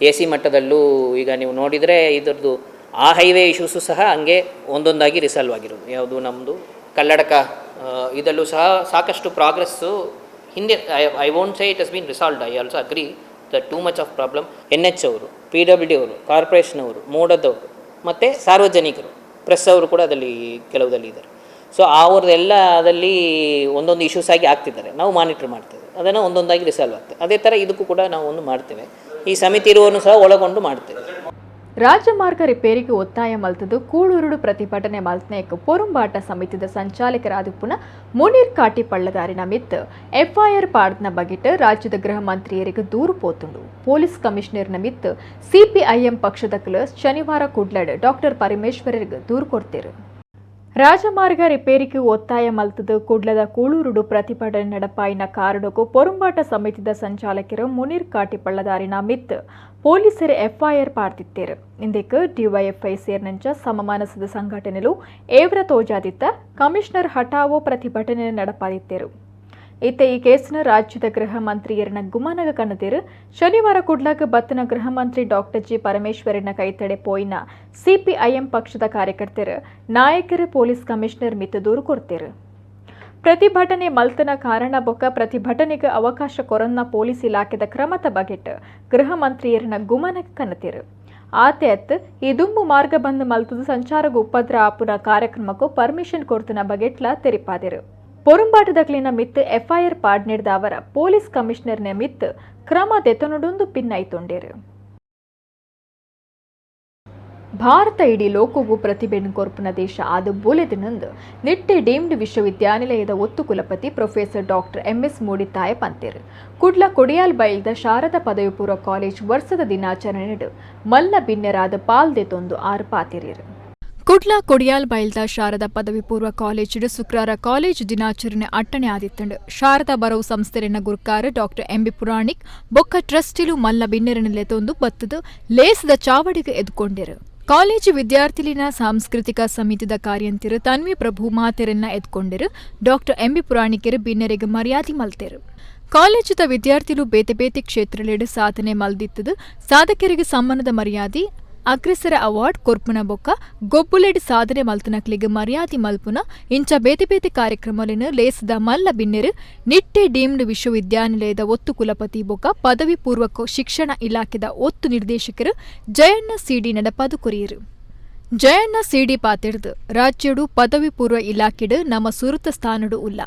ಎ ಸಿ ಮಟ್ಟದಲ್ಲೂ ಈಗ ನೀವು ನೋಡಿದರೆ, ಇದರದ್ದು ಆ ಹೈವೇ ಇಶ್ಯೂಸು ಸಹ ಹಂಗೆ ಒಂದೊಂದಾಗಿ ರಿಸಾಲ್ವ್ ಆಗಿರೋದು. ಯಾವುದು ನಮ್ಮದು ಕಲ್ಲಡಕ ಇದರಲ್ಲೂ ಸಹ ಸಾಕಷ್ಟು ಪ್ರಾಗ್ರೆಸ್ಸು ಹಿಂದೆ. I won't say it has been resolved. I also agree the too much of problem. NH ಅವರು, ಪಿಡಬ್ಲ್ಯೂಡಿ ಅವರು, ಕಾರ್ಪೊರೇಷನ್ ಅವರು, ಮೂಡದವರು ಮತ್ತು ಸಾರ್ವಜನಿಕರು, ಪ್ರೆಸ್ ಅವರು ಕೂಡ ಅದರಲ್ಲಿ ಕೆಲವದಲ್ಲಿ ಇದ್ದಾರೆ. ಸೊ ಅವ್ರದ್ದೆಲ್ಲ ಅದರಲ್ಲಿ ಒಂದೊಂದು ಇಶ್ಯೂಸ್ ಆಗಿ ಆಗ್ತಿದ್ದಾರೆ. ನಾವು ಮಾನಿಟರ್ ಮಾಡ್ತೇವೆ ಅದನ್ನು. ಒಂದೊಂದಾಗಿ ರಿಸಾಲ್ವ್ ಆಗ್ತದೆ. ಅದೇ ಥರ ಇದಕ್ಕೂ ಕೂಡ ನಾವು ಒಂದು ಮಾಡ್ತೇವೆ. ಈ ಸಮಿತಿ ಇರುವವನು ಸಹ ಒಳಗೊಂಡು ಮಾಡ್ತೇವೆ. ರಾಜಮಾರ್ಗ ರಿಪೇರಿಗೆ ಒತ್ತಾಯ ಮಲ್ತದು ಕೂಳೂರುಡು ಪ್ರತಿಭಟನೆ ಮಲ್ತನೇಕ್ ಪೊರುಂಬಾಟ ಸಮಿತಿದ ಸಂಚಾಲಕರಾದಿಪ್ಪುನ ಮುನೀರ್ ಕಾಟಿ ಪಳ್ಳದಾರಿನ ಮಿತ್ ಎಫ್ಐಆರ್ ಪಾಡ್ನ ಬಗೆಟ್ ರಾಜ್ಯದ ಗೃಹ ಮಂತ್ರಿಯರಿಗೆ ದೂರು ಪೋತುಂಡು. ಪೊಲೀಸ್ ಕಮಿಷನರ್ನ ಮಿತ್ ಸಿಪಿಐಎಂ ಪಕ್ಷದ ಕ್ಲಸ್ ಶನಿವಾರ ಕುಡ್ಲಡ್ ಡಾಕ್ಟರ್ ಪರಮೇಶ್ವರರಿಗೆ ದೂರು ಕೊಡ್ತೇರು. ರಾಜಮಾರ್ಗ ರಿಪೇರಿಗೆ ಒತ್ತಾಯ ಮಲ್ತದು ಕುಡ್ಲದ ಕೂಳೂರುಡು ಪ್ರತಿಭಟನೆ ನಡಪಾಯಿನ ಕಾರಣಕ್ಕೂ ಪೊರುಂಬಾಟ ಸಮಿತಿದ ಸಂಚಾಲಕರು ಮುನೀರ್ ಕಾಟಿ ಪಳ್ಳದಾರಿನ ಮಿತ್ ಪೊಲೀಸರು ಎಫ್ಐಆರ್ ಪಾಡ್ದಿತ್ತೇರು. ಇಂದಕ್ಕೆ ಡಿವೈಎಫ್ಐ ಸೇರಿನಂಚ ಸಮಮಾನಸದ ಸಂಘಟನೆಲು ಏವ್ರ ತೋಜಾದಿತ್ತ ಕಮಿಷನರ್ ಹಠಾವೋ ಪ್ರತಿಭಟನೆ ನಡಪಾದಿತ್ತೇರು. ಇತ್ತೆ ಈ ಕೇಸ್ನ ರಾಜ್ಯದ ಗೃಹ ಮಂತ್ರಿಯರನ ಗುಮನಗ ಕಣ್ಣದಿರು. ಶನಿವಾರ ಕುಡ್ಲಾಗ ಬತ್ತನ ಗೃಹ ಮಂತ್ರಿ ಡಾಕ್ಟರ್ ಜಿ ಪರಮೇಶ್ವರನ ಕೈತಡೆ ಪೋಯಿನ ಸಿಪಿಐಎಂ ಪಕ್ಷದ ಕಾರ್ಯಕರ್ತರು ನಾಯಕರು ಪೊಲೀಸ್ ಕಮಿಷನರ್ ಮಿತ್ತು ದೂರು ಕೊಡ್ತೇರು. ಪ್ರತಿಭಟನೆ ಮಲ್ತನ ಕಾರಣ ಬೊಕ್ಕ ಪ್ರತಿಭಟನೆಗೆ ಅವಕಾಶ ಕೊರನ್ನ ಪೊಲೀಸ್ ಇಲಾಖೆದ ಕ್ರಮದ ಬಗೆಟ್ ಗೃಹ ಮಂತ್ರಿಯರನ ಗುಮನಗ ಕನ್ನತೇರು. ಆತೆ ಅತ್ ಈ ದುಂಬು ಮಾರ್ಗ ಬಂದ್ ಮಲ್ತದ ಸಂಚಾರಗ ಉಪದ್ರ ಆಪುನ ಕಾರ್ಯಕ್ರಮಕ್ಕೂ ಪರ್ಮಿಷನ್ ಕೊಡ್ತನ ಬಗೆಟ್ಲ ತೆರಿಪಾದಿರು. ಪೊರುಂಬಾಟದಕ್ಲಿನ ಮಿತ್ ಎಫ್ಐಆರ್ ಪಾಡ್ನಿಡ್ದ ಅವರ ಪೊಲೀಸ್ ಕಮಿಷನರ್ನ ಮಿತ್ ಕ್ರಮ ದೆತೊನುಡೊಂದು ಪಿನ್ನೈತೊಂಡೇರು. ಭಾರತ ಇಡೀ ಲೋಕವು ಪ್ರತಿಭೆಯನ್ನು ಕೊರ್ಪುನ ದೇಶ ಆದ ಬುಲೆದಿನಂದು ನಿಟ್ಟೆ ಡೀಮ್ಡ್ ವಿಶ್ವವಿದ್ಯಾನಿಲಯದ ಒತ್ತು ಕುಲಪತಿ professor doctor MS Moodithaya ಪಂತೇರು. Kudla Kodial ಬೈಲ್ದ Sharada ಪದವಿ ಪೂರ್ವ ಕಾಲೇಜ್ ವರ್ಷದ ದಿನಾಚರಣೆಡು ಮಲ್ಲ ಬಿನ್ನೆರಾದ ಪಾಲ್ದೆತೊಂದು ಆರು ಪಾತಿರಿಯರು. ಕುಡ್ಲ ಕೊಡಿಯಾಲ್ ಬೈಲ್ದ ಶಾರದಾ ಪದವಿ ಪೂರ್ವ ಕಾಲೇಜಿಡು ಶುಕ್ರವಾರ ಕಾಲೇಜು ದಿನಾಚರಣೆ ಅಟ್ಟಣೆ ಆದಿತ್ತಂಡು. ಶಾರದಾ ಬರವು ಸಂಸ್ಥೆನ ಗುರ್ಕಾರ ಡಾಕ್ಟರ್ ಎಂಬಿ ಪುರಾಣಿಕ್ ಬೊಕ್ಕ ಟ್ರಸ್ಟಿಲು ಮಲ್ಲ ಬಿನ್ನೆರನಿಲೆತೊಂದು ಬತ್ತದು ಲೇಸದ ಚಾವಡಿಗೆ ಎದ್ಕೊಂಡಿರು. ಕಾಲೇಜು ವಿದ್ಯಾರ್ಥಿಲಿನ ಸಾಂಸ್ಕೃತಿಕ ಸಮಿತಿದ ಕಾರ್ಯಂತಿರು ತನ್ವಿ ಪ್ರಭು ಮಾತೆರನ್ನ ಎದ್ಕೊಂಡಿರು. ಡಾಕ್ಟರ್ ಎಂಬಿ ಪುರಾಣಿಕರು ಬಿನ್ನೆರಿಗೆ ಮರ್ಯಾದೆ ಮಲ್ತೇರು. ಕಾಲೇಜುದ ವಿದ್ಯಾರ್ಥಿಲು ಬೇತೆ ಬೇತೆ ಕ್ಷೇತ್ರಲೆಡು ಸಾಧನೆ ಮಲ್ದಿತ್ತದು ಸಾಧಕರಿಗೆ ಸಮ್ಮಾನದ ಮರ್ಯಾದೆ ಅಗ್ರೆಸರ ಅವಾರ್ಡ್ ಕೊರ್ಪುನ ಬೊಕ್ಕ ಗೊಬ್ಬುಲೆಡ್ ಸಾಧನೆ ಮಲ್ತನಕ್ಲಿಗೆ ಮರ್ಯಾದೆ ಮಲ್ಪುನ ಇಂಚ ಬೇತೆ ಬೇತೆ ಕಾರ್ಯಕ್ರಮಲಿನ ಲೇಸದ ಮಲ್ಲ ಬಿನ್ನೆರು ನಿಟ್ಟೆ ಡೀಮ್ಡ್ ವಿಶ್ವವಿದ್ಯಾನಿಲಯದ ಒತ್ತು ಕುಲಪತಿ ಬೊಕ್ಕ ಪದವಿ ಪೂರ್ವ ಶಿಕ್ಷಣ ಇಲಾಖೆದ ಒತ್ತು ನಿರ್ದೇಶಕರು ಜಯಣ್ಣ ಸಿಡಿ ನಡಪಾದು ಕೊರಿಯರು. ಜಯಣ್ಣ ಸಿಡಿ ಪಾತಿಡ್ದು ರಾಜ್ಯಡು ಪದವಿ ಪೂರ್ವ ಇಲಾಖೆಡು ನಮ್ಮ ಸುರುತ ಸ್ಥಾನಡು ಉಲ್ಲ.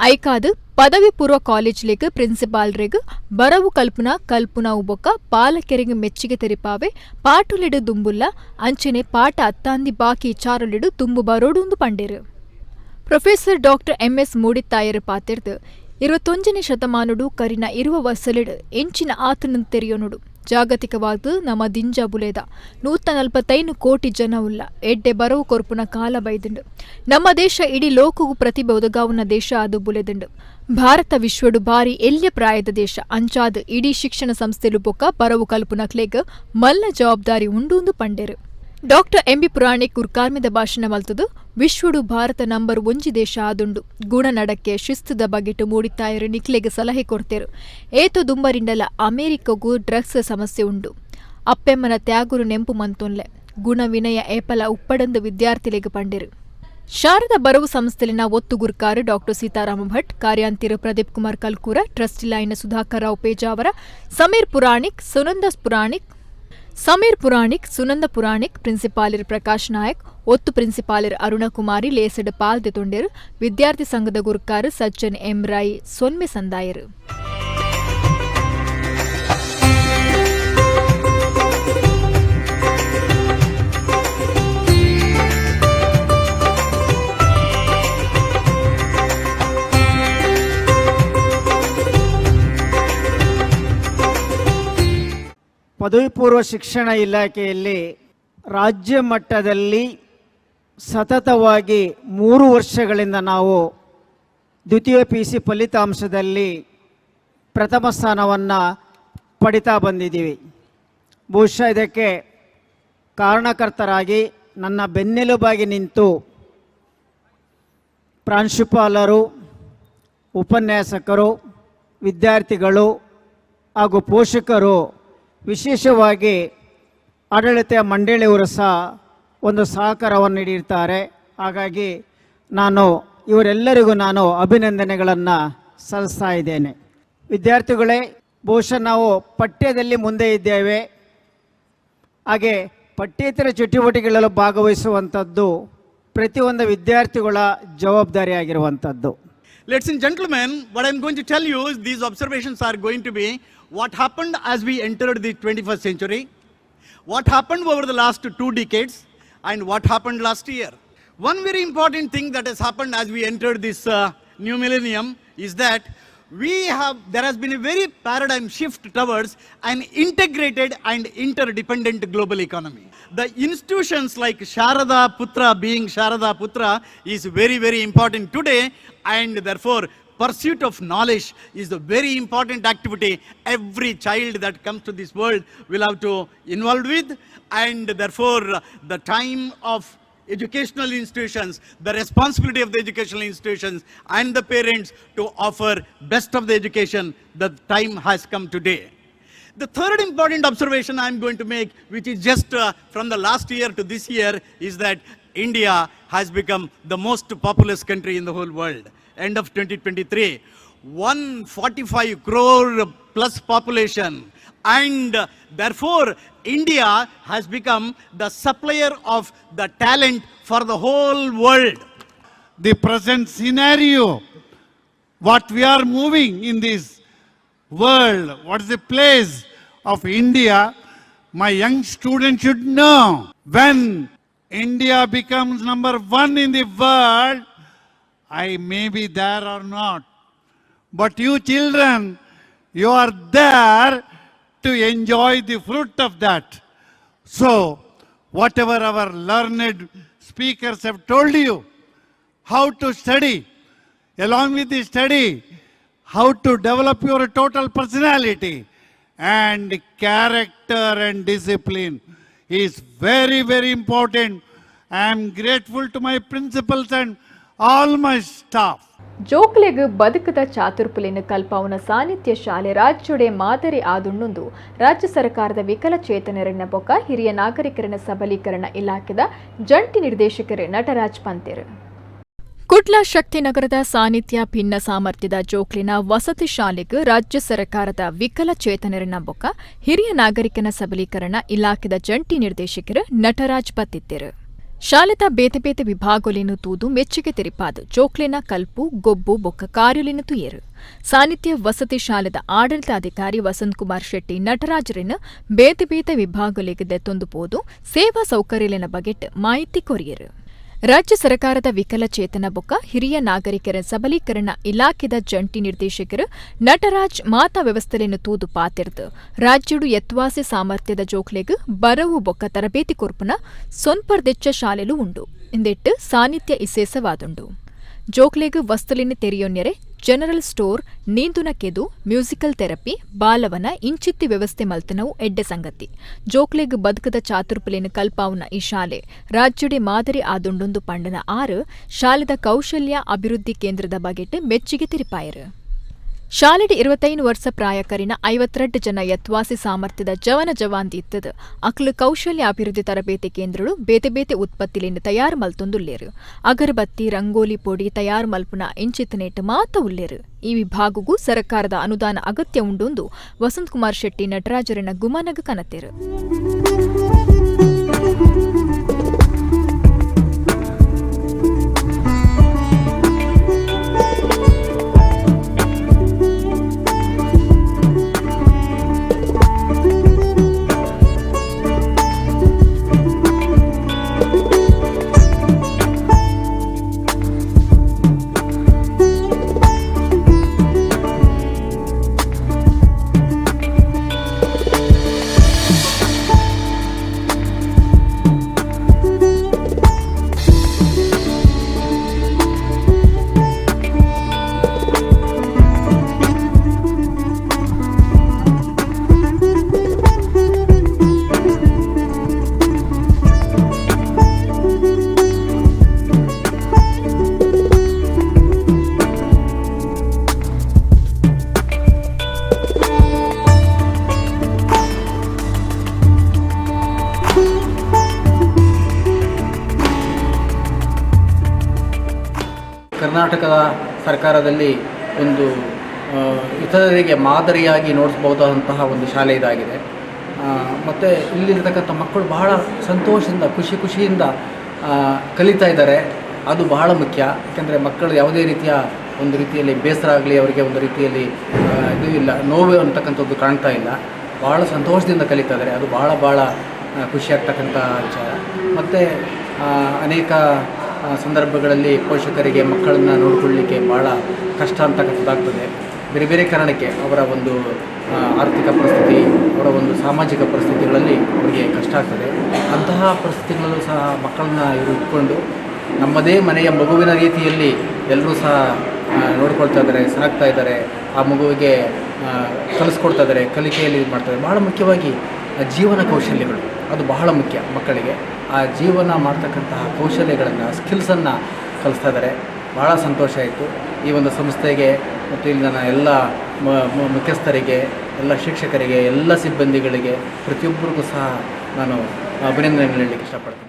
ಐಕಾದು ಪದವಿ ಪೂರ್ವ ಕಾಲೇಜ್ಲೆಗ್ ಪ್ರಿನ್ಸಿಪಾಲ್ರೆಗ್ ಬರವು ಕಲ್ಪುನ ಕಲ್ಪುನ ಉಬೊಕ್ಕ ಪಾಲಕೆರೆಗ್ ಮೆಚ್ಚಿಗೆ ತೆರಿಪಾವೆ ಪಾಟುಲೆಡು ದುಂಬುಲ್ಲ ಅಂಚನೆ ಪಾಠ ಅತ್ತಾಂದಿ ಬಾಕಿ ಚಾರುಲೆಡು ತುಂಬು ಬರೋಡುಂದು ಪಂಡೇರು. Professor doctor MS ಮೂಡಿತ್ತಾಯರು ಪಾತಿರ್ದು 21ನೇ ಶತಮಾನುಡು ಕರಿನ ಇರುವ ವಸಲಿಡು ಎಂಚಿನ ಆತನ ತೆರೆಯೋನುಡು. ಜಾಗತಿಕವಾದ ನಮ್ಮ ದಿಂಜ ಬುಲೇದ 145 ಕೋಟಿ ಜನ ಉಲ್ಲ ಎಡ್ಡೆ ಬರವು ಕೊರ್ಪುನ ಕಾಲ ಬೈದುಂಡು. ನಮ್ಮ ದೇಶ ಇಡೀ ಲೋಕಗೂ ಪ್ರತಿಭೆ ಒದಗಾವುನ ದೇಶ ಅದು ಬುಲೆದುಂಡು. ಭಾರತ ವಿಶ್ವಡು ಬಾರಿ ಎಲ್ಯ ಪ್ರಾಯದ ದೇಶ ಅಂಚಾದ ಇಡೀ ಶಿಕ್ಷಣ ಸಂಸ್ಥೆಲು ಬೊಕ್ಕ ಬರವು ಕಲ್ಪುನ ಕ್ಲೇಗ್ ಮಲ್ಲ ಜವಾಬ್ದಾರಿ ಉಂಡು ಪಂಡೇರು. ಡಾಕ್ಟರ್ ಎಂಬಿ ಪುರಾಣಿಕ್ ಕುರ್ಕಾರ್ಮಿದ ಭಾಷಣ ಮಲ್ತದು ವಿಶ್ವಡು ಭಾರತ ನಂಬರ್ 1 ದೇಶ ಆದುಂಡು. ಗುಣ ನಡಕ್ಕೆ ಶಿಸ್ತುದ ಬಗೆಟು ಮೂಡಿತ್ತಾಯರು ನಿಕ್ಲೆಗೆ ಸಲಹೆ ಕೊಡ್ತೇರು. ಏತೋ ದುಂಬರಿಂಡಲ ಅಮೆರಿಕಗೂ ಡ್ರಗ್ಸ್ ಸಮಸ್ಯೆ ಉಂಡು. ಅಪ್ಪೆಮ್ಮನ ತ್ಯಾಗುರು ನೆಂಪು ಮಂತೊನ್ಲೆ ಗುಣ ವಿನಯ ಏಪಲ ಉಪ್ಪಡಂದು ವಿದ್ಯಾರ್ಥಿಲೆಗೆ ಪಂಡೇರು. ಶಾರದಾ ಬರವು ಸಂಸ್ಥೆಲಿನ ಒತ್ತು ಗುರ್ಕಾರು ಡಾಕ್ಟರ್ ಸೀತಾರಾಮ ಭಟ್, ಕಾರ್ಯಾಂತಿರು ಪ್ರದೀಪ್ ಕುಮಾರ್ ಕಲ್ಕೂರ, ಟ್ರಸ್ಟಿ ಲೈನ್ ಸುಧಾಕರ್ ರಾವ್ ಪೇಜಾವರ, ಸಮೀರ್ ಪುರಾಣಿಕ್, ಸುನಂದ ಪುರಾಣಿಕ್, ಪ್ರಿನ್ಸಿಪಾಲರ್ ಪ್ರಕಾಶ್ ನಾಯಕ್, ಒತ್ತು ಪ್ರಿನ್ಸಿಪಾಲರ್ ಅರುಣಕುಮಾರಿ ಲೇಸಡ್ ಪಾಲ್ದೆ ತೊಂಡೇರು. ವಿದ್ಯಾರ್ಥಿ ಸಂಘದ ಗುರುಕಾರು ಸಜ್ಜನ್ ಎಂ ರೈ ಸೊನ್ಮೆ ಸಂದಾಯರು. ಪದವಿ ಪೂರ್ವ ಶಿಕ್ಷಣ ಇಲಾಖೆಯಲ್ಲಿ ರಾಜ್ಯ ಮಟ್ಟದಲ್ಲಿ ಸತತವಾಗಿ 3 ವರ್ಷಗಳಿಂದ ನಾವು ದ್ವಿತೀಯ ಪಿ ಸಿ ಫಲಿತಾಂಶದಲ್ಲಿ ಪ್ರಥಮ ಸ್ಥಾನವನ್ನು ಪಡಿತಾ ಬಂದಿದ್ದೀವಿ. ಬಹುಶಃ ಇದಕ್ಕೆ ಕಾರಣಕರ್ತರಾಗಿ ನನ್ನ ಬೆನ್ನೆಲುಬಾಗಿ ನಿಂತು ಪ್ರಾಂಶುಪಾಲರು, ಉಪನ್ಯಾಸಕರು, ವಿದ್ಯಾರ್ಥಿಗಳು ಹಾಗೂ ಪೋಷಕರು, ವಿಶೇಷವಾಗಿ ಆಡಳಿತ ಮಂಡಳಿಯವರು ಸಹ ಒಂದು ಸಹಕಾರವನ್ನು ನೀಡಿರ್ತಾರೆ. ಹಾಗಾಗಿ ನಾನು ಇವರೆಲ್ಲರಿಗೂ ಅಭಿನಂದನೆಗಳನ್ನು ಸಲ್ಲಿಸ್ತಾ ಇದ್ದೇನೆ. ವಿದ್ಯಾರ್ಥಿಗಳೇ, ಬಹುಶಃ ನಾವು ಪಠ್ಯದಲ್ಲಿ ಮುಂದೆ ಇದ್ದೇವೆ. ಹಾಗೆ ಪಠ್ಯೇತರ ಚಟುವಟಿಕೆಗಳಲ್ಲೂ ಭಾಗವಹಿಸುವಂಥದ್ದು ಪ್ರತಿಯೊಂದು ವಿದ್ಯಾರ್ಥಿಗಳ ಜವಾಬ್ದಾರಿಯಾಗಿರುವಂಥದ್ದು. Ladies and gentlemen, what I'm going to tell you is these observations are going to be what happened as we entered the 21st century, What happened over the last 2 decades and what happened last year. One very important thing that has happened as we entered this new millennium is that there has been a very paradigm shift towards an integrated and interdependent global economy. The institutions like Sharada Putra being Sharada Putra is very, very important today, and therefore pursuit of knowledge is a very important activity every child that comes to this world will have to involve with, and therefore the time of educational institutions, the responsibility of the educational institutions and the parents to offer best of the education, the time has come today. The third important observation I'm going to make, which is just from the last year to this year, is that India has become the most populous country in the whole world. End of 2023, 145 crore plus population, and therefore India has become the supplier of the talent for the whole world. The present scenario, what we are moving in this world, what is the place of India, my young student should know. When India becomes number 1 in the world, I may be there or not, but you children, you are there to enjoy the fruit of that. So, whatever our learned speakers have told you, how to study, along with the study, how to develop your total personality and character and discipline is very, very important. I am grateful to my principals and all my staff. ಜೋಕ್ಲೆಗ್ ಬದುಕದ ಚಾತುರ್ಪುಲಿನ ಕಲ್ಪಾವುನ ಸಾನ್ನಿಧ್ಯ ಶಾಲೆ ರಾಜ್ಯೊಡೆ ಮಾದರಿ ಆದುಣ್ಣುಂದು ರಾಜ್ಯ ಸರ್ಕಾರದ ವಿಕಲಚೇತನರನ್ನ ಬೊಕ್ಕ ಹಿರಿಯ ನಾಗರಿಕರನ್ನ ಸಬಲೀಕರಣ ಇಲಾಖೆದ ಜಂಟಿ ನಿರ್ದೇಶಕರು ನಟರಾಜ್ ಪಂತೇರು. ಕುಡ್ಲ ಶಕ್ತಿನಗರದ ಸಾನ್ನಿಧ್ಯ ಭಿನ್ನ ಸಾಮರ್ಥ್ಯದ ಜೋಕ್ಲಿನ ವಸತಿ ಶಾಲೆಗೆ ರಾಜ್ಯ ಸರ್ಕಾರದ ವಿಕಲಚೇತನರನ್ನ ಬೊಕ್ಕ ಹಿರಿಯ ನಾಗರಿಕನ ಸಬಲೀಕರಣ ಇಲಾಖೆದ ಜಂಟಿ ನಿರ್ದೇಶಕರು ನಟರಾಜ್ ಬತ್ತಿದ್ದರು. ಶಾಲೆದ ಬೇತೆ ಬೇತೆ ವಿಭಾಗೊಲಿನ ತೂದು ಮೆಚ್ಚುಗೆ ತೆರಿಪಾದು ಜೋಕ್ಲಿನ ಕಲ್ಪು ಗೊಬ್ಬು ಬೊಕ್ಕ ಕಾರ್ಯಲಿನ ತುಯೇರು. ಸಾನ್ನಿಧ್ಯ ವಸತಿ ಶಾಲೆದ ಆಡಳಿತಾಧಿಕಾರಿ ವಸಂತಕುಮಾರ್ ಶೆಟ್ಟಿ ನಟರಾಜರಿನ ಬೇತೆ ಬೇತೆ ವಿಭಾಗೊಲಿಗೆ ದೆತ್ತೊಂದು ಪೋದು ಸೇವಾ ಸೌಕರ್ಯಲಿನ ಬಗೆಟ್ ಮಾಹಿತಿ ಕೊರಿಯರು. ರಾಜ್ಯ ಸರ್ಕಾರದ ವಿಕಲಚೇತನ ಬೊಕ್ಕ ಹಿರಿಯ ನಾಗರಿಕರ ಸಬಲೀಕರಣ ಇಲಾಖೆದ ಜಂಟಿ ನಿರ್ದೇಶಕರು ನಟರಾಜ್ ಮಾತಾ ವ್ಯವಸ್ಥೆಯನ್ನು ತೂದು ಪಾತಿರ್ದು ರಾಜ್ಯಡು ಎತ್ವಾಸಿ ಸಾಮರ್ಥ್ಯದ ಜೋಕ್ಲೆಗ್ ಬರವು ಬೊಕ್ಕ ತರಬೇತಿ ಕೊರ್ಪುನ ಸೊನ್ಪರ್ದೆಚ್ಚ ಶಾಲೆಲು ಉಂಡು. ಇಂದೆಟ್ಟು ಸಾನ್ನಿಧ್ಯ ಇಸೇಸವಾದುಂಡು. ಜೋಕ್ಲೆಗ್ ವಸ್ತುಲಿನ ತೆರೆಯೊನ್ನೆರೆ general store, ನೀಂದುನ ಕೆದು, musical therapy, Balavana ಇಂಚಿತ್ತಿ ವ್ಯವಸ್ಥೆ ಮಲ್ತನವು ಎಡ್ಡೆ ಸಂಗತಿ. ಜೋಕ್ಲೆಗ್ ಬದುಕದ ಚಾತುರ್ಪುಲಿನ ಕಲ್ಪಾವುನ ಈ ಶಾಲೆ ರಾಜ್ಯಡೆ ಮಾದರಿ ಆದುಂಡೊಂದು ಪಂಡನ ಆರು ಶಾಲೆದ ಕೌಶಲ್ಯ ಅಭಿವೃದ್ಧಿ ಕೇಂದ್ರದ ಬಗೆಟ್ ಮೆಚ್ಚುಗೆ ತೆರಿಪಾಯರು. ಶಾಲೆಡ್ 25 ವರ್ಷ ಪ್ರಾಯಕರಿನ 52 ಜನ ಯತ್ವಾಸಿ ಸಾಮರ್ಥ್ಯದ ಜವನ ಜವಾಂದಿ ಇತ್ತದು. ಅಕ್ಲು ಕೌಶಲ್ಯ ಅಭಿವೃದ್ಧಿ ತರಬೇತಿ ಕೇಂದ್ರಗಳು ಬೇತೆ ಬೇತೆ ಉತ್ಪತ್ತಿಲಿಂದ ತಯಾರು ಮಲ್ತೊಂದುಲ್ಲೇರು. ಅಗರಬತ್ತಿ, ರಂಗೋಲಿ ಪೊಡಿ ತಯಾರು ಮಲ್ಪುನ ಇಂಚಿತ್ತನೇಟ್ ಮಾತ ಉಲ್ಲೇರು. ಈ ವಿಭಾಗಗೂ ಸರ್ಕಾರದ ಅನುದಾನ ಅಗತ್ಯ ಉಂಡೊಂದು ವಸಂತಕುಮಾರ್ ಶೆಟ್ಟಿ ನಟರಾಜರನ ಗುಮನಗ ಕನತೇರು. ಕರ್ನಾಟಕದ ಸರ್ಕಾರದಲ್ಲಿ ಒಂದು ಇತರರಿಗೆ ಮಾದರಿಯಾಗಿ ನೋಡಿಸ್ಬೋದಾದಂತಹ ಒಂದು ಶಾಲೆ ಇದಾಗಿದೆ. ಮತ್ತು ಇಲ್ಲಿರ್ತಕ್ಕಂಥ ಮಕ್ಕಳು ಬಹಳ ಸಂತೋಷದಿಂದ ಖುಷಿ ಖುಷಿಯಿಂದ ಕಲಿತಾ ಇದ್ದಾರೆ. ಅದು ಬಹಳ ಮುಖ್ಯ. ಯಾಕೆಂದರೆ ಮಕ್ಕಳು ಯಾವುದೇ ರೀತಿಯ ಒಂದು ರೀತಿಯಲ್ಲಿ ಬೇಸರ ಆಗಲಿ, ಅವರಿಗೆ ಒಂದು ರೀತಿಯಲ್ಲಿ ಇದು ಇಲ್ಲ, ನೋವು ಅಂತಕ್ಕಂಥದ್ದು ಕಾಣ್ತಾ ಇಲ್ಲ. ಬಹಳ ಸಂತೋಷದಿಂದ ಕಲಿತಾ ಇದ್ದಾರೆ. ಅದು ಬಹಳ ಬಹಳ ಖುಷಿಯಾಗ್ತಕ್ಕಂಥ ವಿಚಾರ. ಮತ್ತು ಅನೇಕ ಸಂದರ್ಭಗಳಲ್ಲಿ ಪೋಷಕರಿಗೆ ಮಕ್ಕಳನ್ನು ನೋಡಿಕೊಳ್ಳಲಿಕ್ಕೆ ಭಾಳ ಕಷ್ಟ ಅಂತಕ್ಕಂಥದ್ದಾಗ್ತದೆ. ಬೇರೆ ಬೇರೆ ಕಾರಣಕ್ಕೆ ಅವರ ಒಂದು ಆರ್ಥಿಕ ಪರಿಸ್ಥಿತಿ, ಅವರ ಒಂದು ಸಾಮಾಜಿಕ ಪರಿಸ್ಥಿತಿಗಳಲ್ಲಿ ಅವರಿಗೆ ಕಷ್ಟ ಆಗ್ತದೆ. ಅಂತಹ ಪರಿಸ್ಥಿತಿಗಳಲ್ಲೂ ಸಹ ಮಕ್ಕಳನ್ನ ಇವರು ಇಟ್ಕೊಂಡು ನಮ್ಮದೇ ಮನೆಯ ಮಗುವಿನ ರೀತಿಯಲ್ಲಿ ಎಲ್ಲರೂ ಸಹ ನೋಡ್ಕೊಳ್ತಾ ಇದ್ದಾರೆ, ಸಾಕ್ತಾ ಇದ್ದಾರೆ, ಆ ಮಗುವಿಗೆ ಕಲಿಸ್ಕೊಡ್ತಾ ಇದ್ದಾರೆ, ಕಲಿಕೆಯಲ್ಲಿ ಮಾಡ್ತಾರೆ. ಭಾಳ ಮುಖ್ಯವಾಗಿ ಜೀವನ ಕೌಶಲ್ಯಗಳು ಅದು ಬಹಳ ಮುಖ್ಯ ಮಕ್ಕಳಿಗೆ. ಆ ಜೀವನ ಮಾಡ್ತಕ್ಕಂತಹ ಕೌಶಲ್ಯಗಳನ್ನು, ಸ್ಕಿಲ್ಸನ್ನು ಕಲಿಸ್ತಾ ಇದ್ದಾರೆ. ಭಾಳ ಸಂತೋಷ ಆಯಿತು ಈ ಒಂದು ಸಂಸ್ಥೆಗೆ ಮತ್ತು ಇಲ್ಲಿ ನನ್ನ ಎಲ್ಲ ಮುಖ್ಯಸ್ಥರಿಗೆ, ಎಲ್ಲ ಶಿಕ್ಷಕರಿಗೆ, ಎಲ್ಲ ಸಿಬ್ಬಂದಿಗಳಿಗೆ, ಪ್ರತಿಯೊಬ್ಬರಿಗೂ ಸಹ ನಾನು ಅಭಿನಂದನೆಗಳು ಹೇಳಲಿಕ್ಕೆ ಇಷ್ಟಪಡ್ತೀನಿ.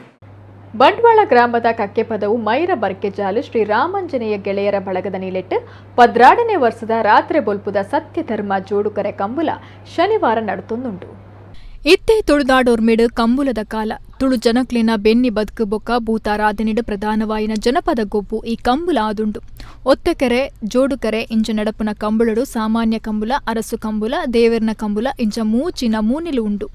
ಬಂಟ್ವಾಳ ಗ್ರಾಮದ ಕಕ್ಕೆಪದವು ಮೈರ ಬರ್ಕೆಜಾಲು ಶ್ರೀ ರಾಮಾಂಜನೇಯ ಗೆಳೆಯರ ಬಳಗದ ನೀಲೆಟ್ಟು 12ನೇ ವರ್ಷದ ರಾತ್ರಿ ಬೊಲ್ಪುದ ಸತ್ಯಧರ್ಮ ಜೋಡುಕರೆ ಕಂಬುಲ ಶನಿವಾರ ನಡತೊಂದುಂಟು. ಇತ್ತೆ ತುಳುನಾಡೋರ್ಮೇಡು ಕಂಬುಲದ ಕಾಲ. ತುಳು ಜನಕ್ಲಿನ ಬೆನ್ನಿ ಬದುಕು ಬೊಕ್ಕ ಭೂತಾರಾಧನೆಡು ಪ್ರಧಾನವಾಯಿನ ಜನಪದ ಗೊಬ್ಬು ಈ ಕಂಬುಲ ಆದುಂಡು. ಒತ್ತಕೆರೆ ಜೋಡುಕರೆ ಇಂಚ ನಡಪುನ ಕಂಬುಳಡು ಸಾಮಾನ್ಯ ಕಂಬುಲ, ಅರಸು ಕಂಬುಲ, ದೇವರ್ನ ಕಂಬುಲ ಇಂಚ ಮೂಚಿನ ಮೂನಿಲು ಉಂಡು.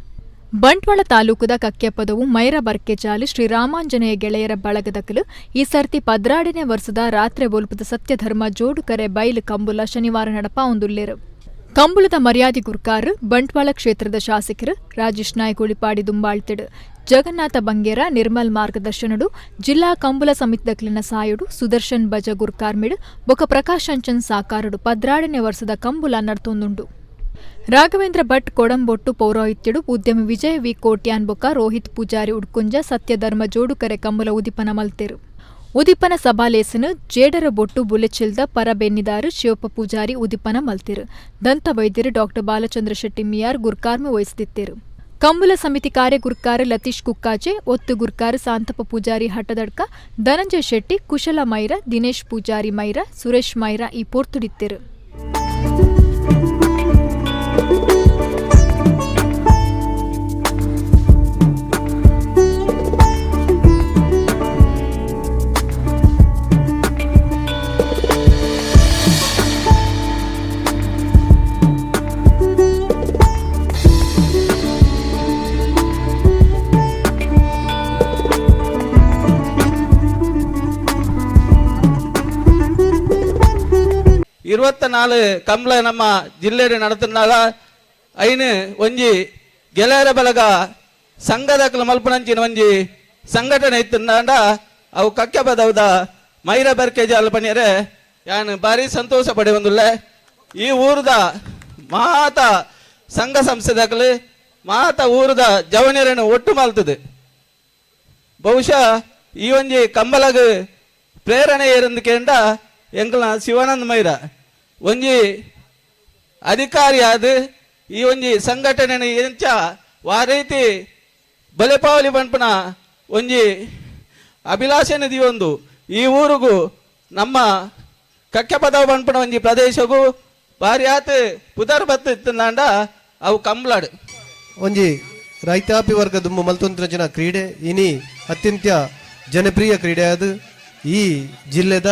ಬಂಟ್ವಾಳ ತಾಲೂಕುದ ಕಕ್ಕೆಪದವು ಮೈರ ಬರ್ಕೆಜಾಲು ಶ್ರೀ ರಾಮಾಂಜನೇಯ ಗೆಳೆಯರ ಬಳಗದಕಲು ಈ ಸರ್ತಿ 12ನೇ ವರ್ಷದ ರಾತ್ರಿ ಬೊಲ್ಪುದ ಸತ್ಯಧರ್ಮ ಜೋಡುಕರೆ ಬೈಲು ಕಂಬುಲ ಶನಿವಾರ ನಡಪ ಒಂದುಲ್ಲೇರು. ಕಂಬುಲದ ಮರ್ಯಾದೆ ಗುರ್ಕಾರ್ ಬಂಟ್ವಾಳ ಕ್ಷೇತ್ರದ ಶಾಸಕರು ರಾಜೇಶ್ ನಾಯ್ಕ ಉಳಿಪಾಡಿ ದುಂಬಾಳ್ತಿಡು, ಜಗನ್ನಾಥ ಬಂಗೇರ ನಿರ್ಮಲ್ ಮಾರ್ಗದರ್ಶನಡು, ಜಿಲ್ಲಾ ಕಂಬುಲ ಸಮಿತಿದಕ್ಲಿನ ಸಾಯುಡು ಸುದರ್ಶನ್ ಬಜ ಗುರ್ಕಾರ್ಮಿಡು ಬೊಕ ಪ್ರಕಾಶ್ ಅಂಚನ್ ಸಾಕಾರಡು 12ನೇ ವರ್ಷದ ಕಂಬುಲ ನಡ್ತೊಂದುಂಡು. ರಾಘವೇಂದ್ರ ಭಟ್ ಕೊಡಂಬೊಟ್ಟು ಪೌರೋಹಿತ್ಯಡು, ಉದ್ಯಮಿ ವಿಜಯ್ ವಿ ಕೋಟ್ಯಾನ್ ಬೊಕ ರೋಹಿತ್ ಪೂಜಾರಿ ಉಡ್ಕುಂಜ ಸತ್ಯಧರ್ಮ ಜೋಡುಕರೆ ಕಂಬುಲ ಉದಿಪನ ಮಲ್ತೆರು. ಉದಿಪನ ಸಭಾಲೇಸನು ಜೇಡರ ಬೊಟ್ಟು ಬುಲೆಚಿಲ್ದ ಪರಬೆನ್ನಿದಾರು ಶಿವಪ್ಪ ಪೂಜಾರಿ ಉದಿಪನ ಮಲ್ತಿರು. ದಂತ ವೈದ್ಯರು ಡಾಕ್ಟರ್ ಬಾಲಚಂದ್ರ ಶೆಟ್ಟಿ ಮಿಯಾರ್ ಗುರ್ಕಾರ್ಮೆ ವಹಿಸುತ್ತಿದ್ದರು. ಕಂಬುಲ ಸಮಿತಿ ಕಾರ್ಯಗುರ್ಕಾರ ಲತೀಶ್ ಕುಕ್ಕಾಜೆ, ಒತ್ತು ಗುರ್ಕಾರ ಸಾಂತಪ್ಪ ಪೂಜಾರಿ ಹಟ್ಟದಡ್ಕ, ಧನಂಜಯ ಶೆಟ್ಟಿ, ಕುಶಲ ಮೈರ, ದಿನೇಶ್ ಪೂಜಾರಿ ಮೈರ, ಸುರೇಶ್ ಮೈರ ಈ ಪೋರ್ತುಡಿತ್ತಿರು. 24 ಕಂಬಳ ನಮ್ಮ ಜಿಲ್ಲೆಡ್ ನಡತುಂಡಾಗ ಐನು ಒಂಜಿ ಗೆಳೆಯರ ಬಳಗ ಸಂಘದಕಲು ಮಲ್ಪುನಂಚಿನ ಒಂಜಿ ಸಂಘಟನೆ ಇತ್ತುಂಡಾಂಡ ಅವು ಕಕ್ಕೆ ಬದವುದ ಮೈರ ಬರ್ಕೆಜಾಲ್ ಪಣಿಯರೆ ಯಾನು ಭಾರಿ ಸಂತೋಷ ಪಡೆಯೊಂದುಲ್ಲೆ. ಈ ಊರದ ಮಾತ ಸಂಘ ಸಂಸ್ಥೆದಕಲು ಮಾತ ಊರದ ಜವನಿಯರನ್ನು ಒಟ್ಟು ಮಲ್ತದೆ. ಬಹುಶಃ ಈ ಒಂಜಿ ಕಂಬಲಗ ಪ್ರೇರಣೆ ಏರಂದು ಕೇಂಡ ಎಂಕಲ್ನ ಶಿವಾನಂದ ಮೈರ ಒಂಜಿ ಅಧಿಕಾರಿ ಆದ ಈ ಒಂಜಿ ಸಂಘಟನೆ ಎಂಚ ವಾರೀತಿ ಬಲೆಪಾವಲಿ ಪನ್ಪುನ ಒಂಜಿ ಅಭಿಲಾಷೆನ ದಿಯೊಂದು ಈ ಊರುಗು ನಮ್ಮ ಕಕ್ಕೆಪದವು ಪನ್ಪುನ ಒಂಜಿ ಪ್ರದೇಶಗೂ ಭಾರಿ ಆತ ಪುದರ್ ಬತ್ತು ಇತ್ತಂದಾಂಡ ಅವು ಕಂಬ್ಲಾಡು. ಒಂಜಿ ರೈತಾಪಿ ವರ್ಗ ದುಂಬು ಮಲ್ತೊಂತಿನ ಕ್ರೀಡೆ ಇನಿ ಅತ್ಯಂತ ಜನಪ್ರಿಯ ಕ್ರೀಡೆ. ಅದು ಈ ಜಿಲ್ಲೆದ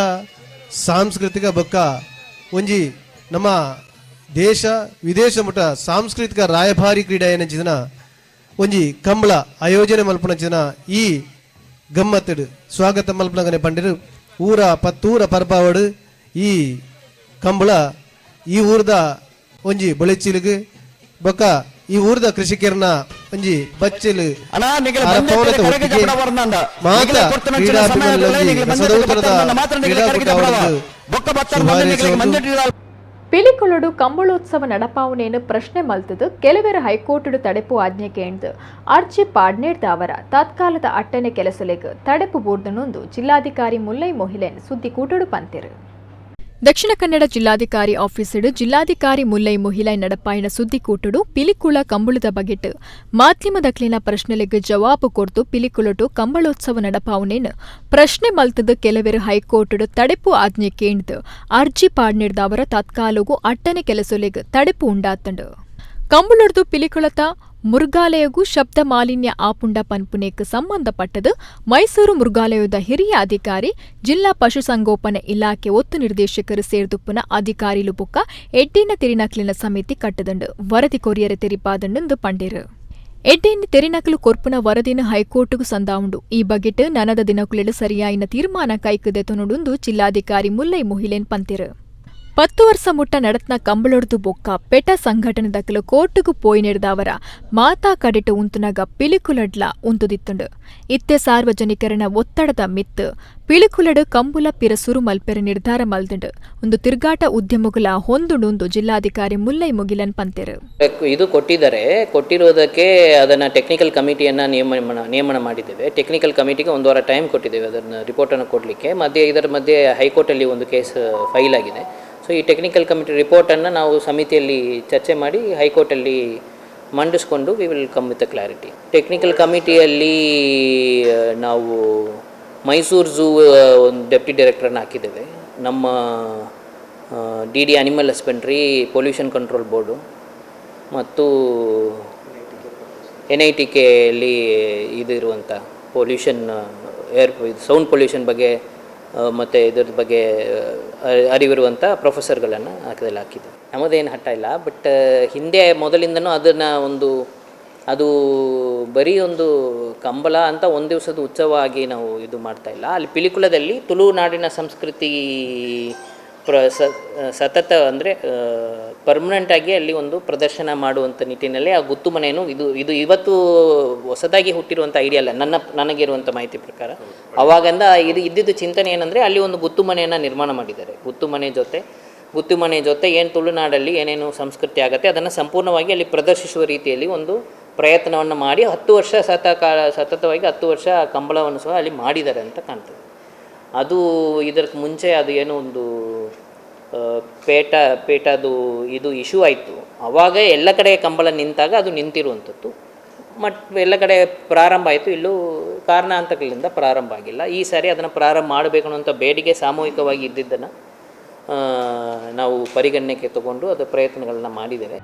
ಸಾಂಸ್ಕೃತಿಕ ಬೊಕ್ಕ ಒಂಜಿ ನಮ್ಮ ದೇಶ ವಿದೇಶ ಮುಟ ಸಾಂಸ್ಕೃತಿಕ ರಾಯಭಾರಿ ಕ್ರೀಡೆ ಏನಂಚಿನ ಒಂಜಿ ಕಂಬಳ ಆಯೋಜನೆ ಮಲ್ಪುನಂಚಿನ ಈ ಗಮ್ಮತ್ತಿಡು ಸ್ವಾಗತ ಮಲ್ಪನಗನೆ ಪಂಡಿರು ಊರ ಪತ್ತೂರ ಪರ್ಪಾವಡು ಈ ಕಂಬಳ ಈ ಊರದ ಒಂಜಿ ಬೊಳೆಚಿಲಿಗೆ ಬೊಕ್ಕ ಈ ಊರದ ಕೃಷಿಕರನ್ನ ಒಂಜಿ ಬಚ್ಚಲು ಮಾತ ಪಿಲಿಕೊಳಡು ಕಂಬಳೋತ್ಸವ ನಡಪಾವನೇನು ಪ್ರಶ್ನೆ ಮಲ್ತದು ಕೆಲವೆರ ಹೈಕೋರ್ಟ್ ತಡೆಪು ಆಜ್ಞೆ ಕೇಂದ್ರ ಅರ್ಜಿ ಪಾಡ್ನೇರ್ದ ಅವರ ತಾತ್ಕಾಲದ ಅಟ್ಟನೆ ಕೆಲಸಲೆಗ್ ತಡೆಪು ಬೋರ್ದನೊಂದು ಜಿಲ್ಲಾಧಿಕಾರಿ ಮುಲ್ಲೈ ಮೊಹಿಲೆನ್ ಸುದ್ದಿಕೂಟಡು ಪಂತೆರು. ದಕ್ಷಿಣ ಕನ್ನಡ ಜಿಲ್ಲಾಧಿಕಾರಿ ಆಫೀಸಿಡು ಜಿಲ್ಲಾಧಿಕಾರಿ ಮುಲ್ಲೈ ಮೊಹಿಲೈ ನಡಪಾಯಿನ ಸುದ್ದಿಕೂಟಡು ಪಿಲಿಕುಳ ಕಂಬಳದ ಬಗೆಟ್ ಮಾಧ್ಯಮದಕ್ಲಿನ ಪ್ರಶ್ನೆಲೆಗ್ ಜವಾಬು ಕೊರ್ದು ಪಿಲಿಕುಳಟು ಕಂಬಳೋತ್ಸವ ನಡಪಾವನೇನು ಪ್ರಶ್ನೆ ಮಲ್ತದ ಕೆಲವೆರು ಹೈಕೋರ್ಟ್ ತಡೆಪು ಆಜ್ಞೆ ಕೇಂದ್ರ ಅರ್ಜಿ ಪಾಡ್ನಿಡ್ದ ಅವರ ತಾತ್ಕಾಲಗೂ ಅಟ್ಟನೆ ಕೆಲಸಲೆಗ್ ತಡೆಪು ಉಂಡಾತಂಡು. ಕಂಬಳೊಡ್ದು ಪಿಲಿಕುಳತ ಮೃಗಾಲಯಗೂ ಶಬ್ದ ಮಾಲಿನ್ಯ ಆಪುಂಡ ಪನ್ಪುನೇಕ್ ಸಂಬಂಧಪಟ್ಟದು ಮೈಸೂರು ಮೃಗಾಲಯದ ಹಿರಿಯ ಅಧಿಕಾರಿ ಜಿಲ್ಲಾ ಪಶುಸಂಗೋಪನೆ ಇಲಾಖೆ ಒತ್ತು ನಿರ್ದೇಶಕರು ಸೇರ್ದುಪ್ಪುನ ಅಧಿಕಾರಿಲು ಬೊಕ್ಕ ಎಡ್ಡಿನ ತಿರಿನಕ್ಲಿನ ಸಮಿತಿ ಕಟ್ಟದಂಡು ವರದಿ ಕೊರಿಯರೆ ತೆರಿಪಾದಂಡು ಪಂಡಿರು. ಎಡ್ಡೆನ್ ತೆರಿನಕಲು ಕೊರ್ಪುನ ವರದಿನ ಹೈಕೋರ್ಟ್ಗೂ ಸಂದಾವುಂಡು. ಈ ಬಗೆಟ್ ನನದ ದಿನಕುಲೆಡ್ ಸರಿಯಾಯಿನ ತೀರ್ಮಾನ ಕೈಕ್ ದೆತೊನುಂಡು ಜಿಲ್ಲಾಧಿಕಾರಿ ಮುಲ್ಲೈ ಮುಹಿಲೇನ್ ಪಂತೆರು. 10 ವರ್ಷ ಮುಟ್ಟ ನಡತ್ನ ಕಂಬಳೊಡ್ದು ಬೊಕ್ಕ ಪೆಟ ಸಂಘಟನೆದಕಲು ಕೋರ್ಟುಗು ಪೋಯಿನೆಡ್ದಾವರ ಮಾತಾ ಕಡೆಟು ಉಂತುನಗ ಪಿಲಿಕುಲಡ್ಲ ಉಂತುದಿತ್ತುಂಡು. ಇತ್ತೆ ಸಾರ್ವಜನಿಕರನ ಒತ್ತಡದ ಮಿತ್ತು ಪಿಲಿಕುಲಡು ಕಂಬುಲ ಪಿರ ಸುರು ಮಲ್ಪೆರೆ ನಿರ್ಧಾರ ಮಲ್ದುಂಡು. ಒಂದು ತಿರುಗಾಟ ಉದ್ಯಮಗುಲ ಹೊಂದುಂಡು ಜಿಲ್ಲಾಧಿಕಾರಿ ಮುಲ್ಲೈ ಮುಗಿಲನ್ ಪಂತೆರು. ಇದು ಕೊಟ್ಟಿದ್ದಾರೆ, ಕೊಟ್ಟಿರೋದಕ್ಕೆ ಅದನ್ನು ಟೆಕ್ನಿಕಲ್ ಕಮಿಟಿಯನ್ನು ನಿಯಮನ ಮಾಡಿದ್ದೇವೆ. ಟೆಕ್ನಿಕಲ್ ಕಮಿಟಿಗೆ ಒಂದು ವಾರ ಟೈಮ್ ಕೊಟ್ಟಿದ್ದೇವೆ ಅದನ್ನು ರಿಪೋರ್ಟನ್ನು ಕೊಡಲಿಕ್ಕೆ. ಮಧ್ಯೆ ಇದರ ಮಧ್ಯೆ ಹೈಕೋರ್ಟಲ್ಲಿ ಒಂದು ಕೇಸ್ ಫೈಲ್ ಆಗಿದೆ. ಸೊ ಈ ಟೆಕ್ನಿಕಲ್ ಕಮಿಟಿ ರಿಪೋರ್ಟನ್ನು ನಾವು ಸಮಿತಿಯಲ್ಲಿ ಚರ್ಚೆ ಮಾಡಿ ಹೈಕೋರ್ಟಲ್ಲಿ ಮಂಡಿಸ್ಕೊಂಡು we will come with a clarity. Technical ಕಮಿಟಿಯಲ್ಲಿ ನಾವು ಮೈಸೂರು ಝೂ ಒಂದು ಡೆಪ್ಟಿ ಡೈರೆಕ್ಟ್ರನ್ನು ಹಾಕಿದ್ದೇವೆ. ನಮ್ಮ D D animal husbandry, pollution control board ಮತ್ತು NITKಯಲ್ಲಿ ಇದಿರುವಂಥ ಪೊಲ್ಯೂಷನ್ ಏರ್ ಸೌಂಡ್ ಪೊಲ್ಯೂಷನ್ ಬಗ್ಗೆ ಮತ್ತು ಇದರ ಬಗ್ಗೆ ಅರಿವಿರುವಂಥ ಪ್ರೊಫೆಸರ್ಗಳನ್ನು ಅದರಲ್ಲಿ ಹಾಕಿದ್ದೀವಿ. ನಮ್ಮದೇನು ಹಠ ಇಲ್ಲ, ಬಟ್ ಹಿಂದೆ ಮೊದಲಿಂದನೂ ಅದನ್ನು ಒಂದು ಅದು ಬರೀ ಒಂದು ಕಂಬಳ ಅಂತ ಒಂದು ದಿವಸದ ಉತ್ಸವ ಆಗಿ ನಾವು ಇದು ಮಾಡ್ತಾಯಿಲ್ಲ. ಅಲ್ಲಿ ಪಿಲಿಕುಲದಲ್ಲಿ ತುಳುನಾಡಿನ ಸಂಸ್ಕೃತಿ ಸತತ ಅಂದರೆ ಪರ್ಮನೆಂಟಾಗಿ ಅಲ್ಲಿ ಒಂದು ಪ್ರದರ್ಶನ ಮಾಡುವಂಥ ನಿಟ್ಟಿನಲ್ಲಿ ಆ ಗುತ್ತು ಮನೆಯನ್ನು ಇದು ಇದು ಇವತ್ತು ಹೊಸದಾಗಿ ಹುಟ್ಟಿರುವಂಥ ಐಡಿಯಾ ಅಲ್ಲ. ನನಗಿರುವಂಥ ಮಾಹಿತಿ ಪ್ರಕಾರ ಅವಾಗಿಂದ ಇದು ಇದ್ದಿದ್ದು ಚಿಂತನೆ ಏನಂದರೆ ಅಲ್ಲಿ ಒಂದು ಗುತ್ತು ಮನೆಯನ್ನು ನಿರ್ಮಾಣ ಮಾಡಿದ್ದಾರೆ. ಗುತ್ತು ಮನೆ ಜೊತೆ ಏನು ತುಳುನಾಡಲ್ಲಿ ಏನೇನು ಸಂಸ್ಕೃತಿ ಆಗುತ್ತೆ ಅದನ್ನು ಸಂಪೂರ್ಣವಾಗಿ ಅಲ್ಲಿ ಪ್ರದರ್ಶಿಸುವ ರೀತಿಯಲ್ಲಿ ಒಂದು ಪ್ರಯತ್ನವನ್ನು ಮಾಡಿ 10 ವರ್ಷ ಸತತವಾಗಿ 10 ವರ್ಷ ಕಂಬಳವನ್ನು ಸಹ ಅಲ್ಲಿ ಮಾಡಿದ್ದಾರೆ ಅಂತ ಕಾಣ್ತದೆ. ಅದು ಇದಕ್ಕೆ ಮುಂಚೆ ಅದು ಏನೋ ಒಂದು ಪೇಟದು ಇದು ಇಶ್ಯೂ ಆಯಿತು. ಆವಾಗ ಎಲ್ಲ ಕಡೆ ಕಂಬಳ ನಿಂತಾಗ ಅದು ನಿಂತಿರುವಂಥದ್ದು, ಮತ್ತು ಎಲ್ಲ ಕಡೆ ಪ್ರಾರಂಭ ಆಯಿತು. ಇಲ್ಲೂ ಕಾರಣಾಂತರಗಳಿಂದ ಪ್ರಾರಂಭ ಆಗಿಲ್ಲ. ಈ ಸಾರಿ ಅದನ್ನು ಪ್ರಾರಂಭ ಮಾಡಬೇಕು ಅನ್ನುವಂಥ ಬೇಡಿಕೆ ಸಾಮೂಹಿಕವಾಗಿ ಇದ್ದಿದ್ದನ್ನು ನಾವು ಪರಿಗಣನೆಗೆ ತಗೊಂಡು ಅದರ ಪ್ರಯತ್ನಗಳನ್ನು ಮಾಡಿದ್ದೇವೆ.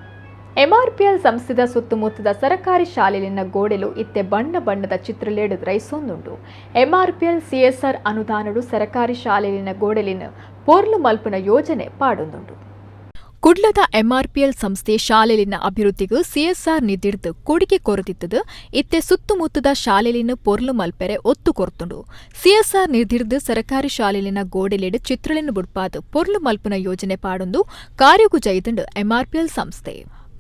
ಎಂಆರ್ಪಿಎಲ್ ಸಂಸ್ಥೆದ ಸುತ್ತಮುತ್ತದ ಸರಕಾರಿ ಶಾಲೆಲಿನ ಗೋಡೆಲು ಇತ್ತೆ ಬಣ್ಣ ಬಣ್ಣದ ಚಿತ್ರಲೇಡು ರೈಸೊಂದುಂಡು. ಎಂಆರ್ಪಿಎಲ್ ಸಿಎಸ್ಆರ್ ಅನುದಾನಡು ಸರಕಾರಿ ಶಾಲೆಲಿನ ಗೋಡೆಲಿನ ಪೊರ್ಲು ಮಲ್ಪುನ ಯೋಜನೆ ಪಾಡೊಂದುಂಡು. ಕುಡ್ಲದ ಎಂಆರ್ಪಿಎಲ್ ಸಂಸ್ಥೆ ಶಾಲೆಲಿನ ಅಭಿವೃದ್ಧಿಗೂ ಸಿಎಸ್ಆರ್ ನಿಧಿರ್ದು ಕೊಡುಗೆ ಕೊರದಿತ್ತದು ಇತ್ತೆ ಸುತ್ತಮುತ್ತದ ಶಾಲೆಲಿನ ಪೊರ್ಲು ಮಲ್ಪೆರೆ ಒತ್ತು ಕೊರ್ತುಂಡು. ಸಿಎಸ್ಆರ್ ನಿಧಿರ್ದು ಸರಕಾರಿ ಶಾಲೆಲಿನ ಗೋಡೆಲೆಡು ಚಿತ್ರಲಿನ ಬುಡ್ಪಾದು ಪೊರ್ಲು ಮಲ್ಪುನ ಯೋಜನೆ ಪಾಡೊಂದು ಕಾರ್ಯಗು ಜೈದುಂಡು ಎಂಆರ್ಪಿಎಲ್ ಸಂಸ್ಥೆ.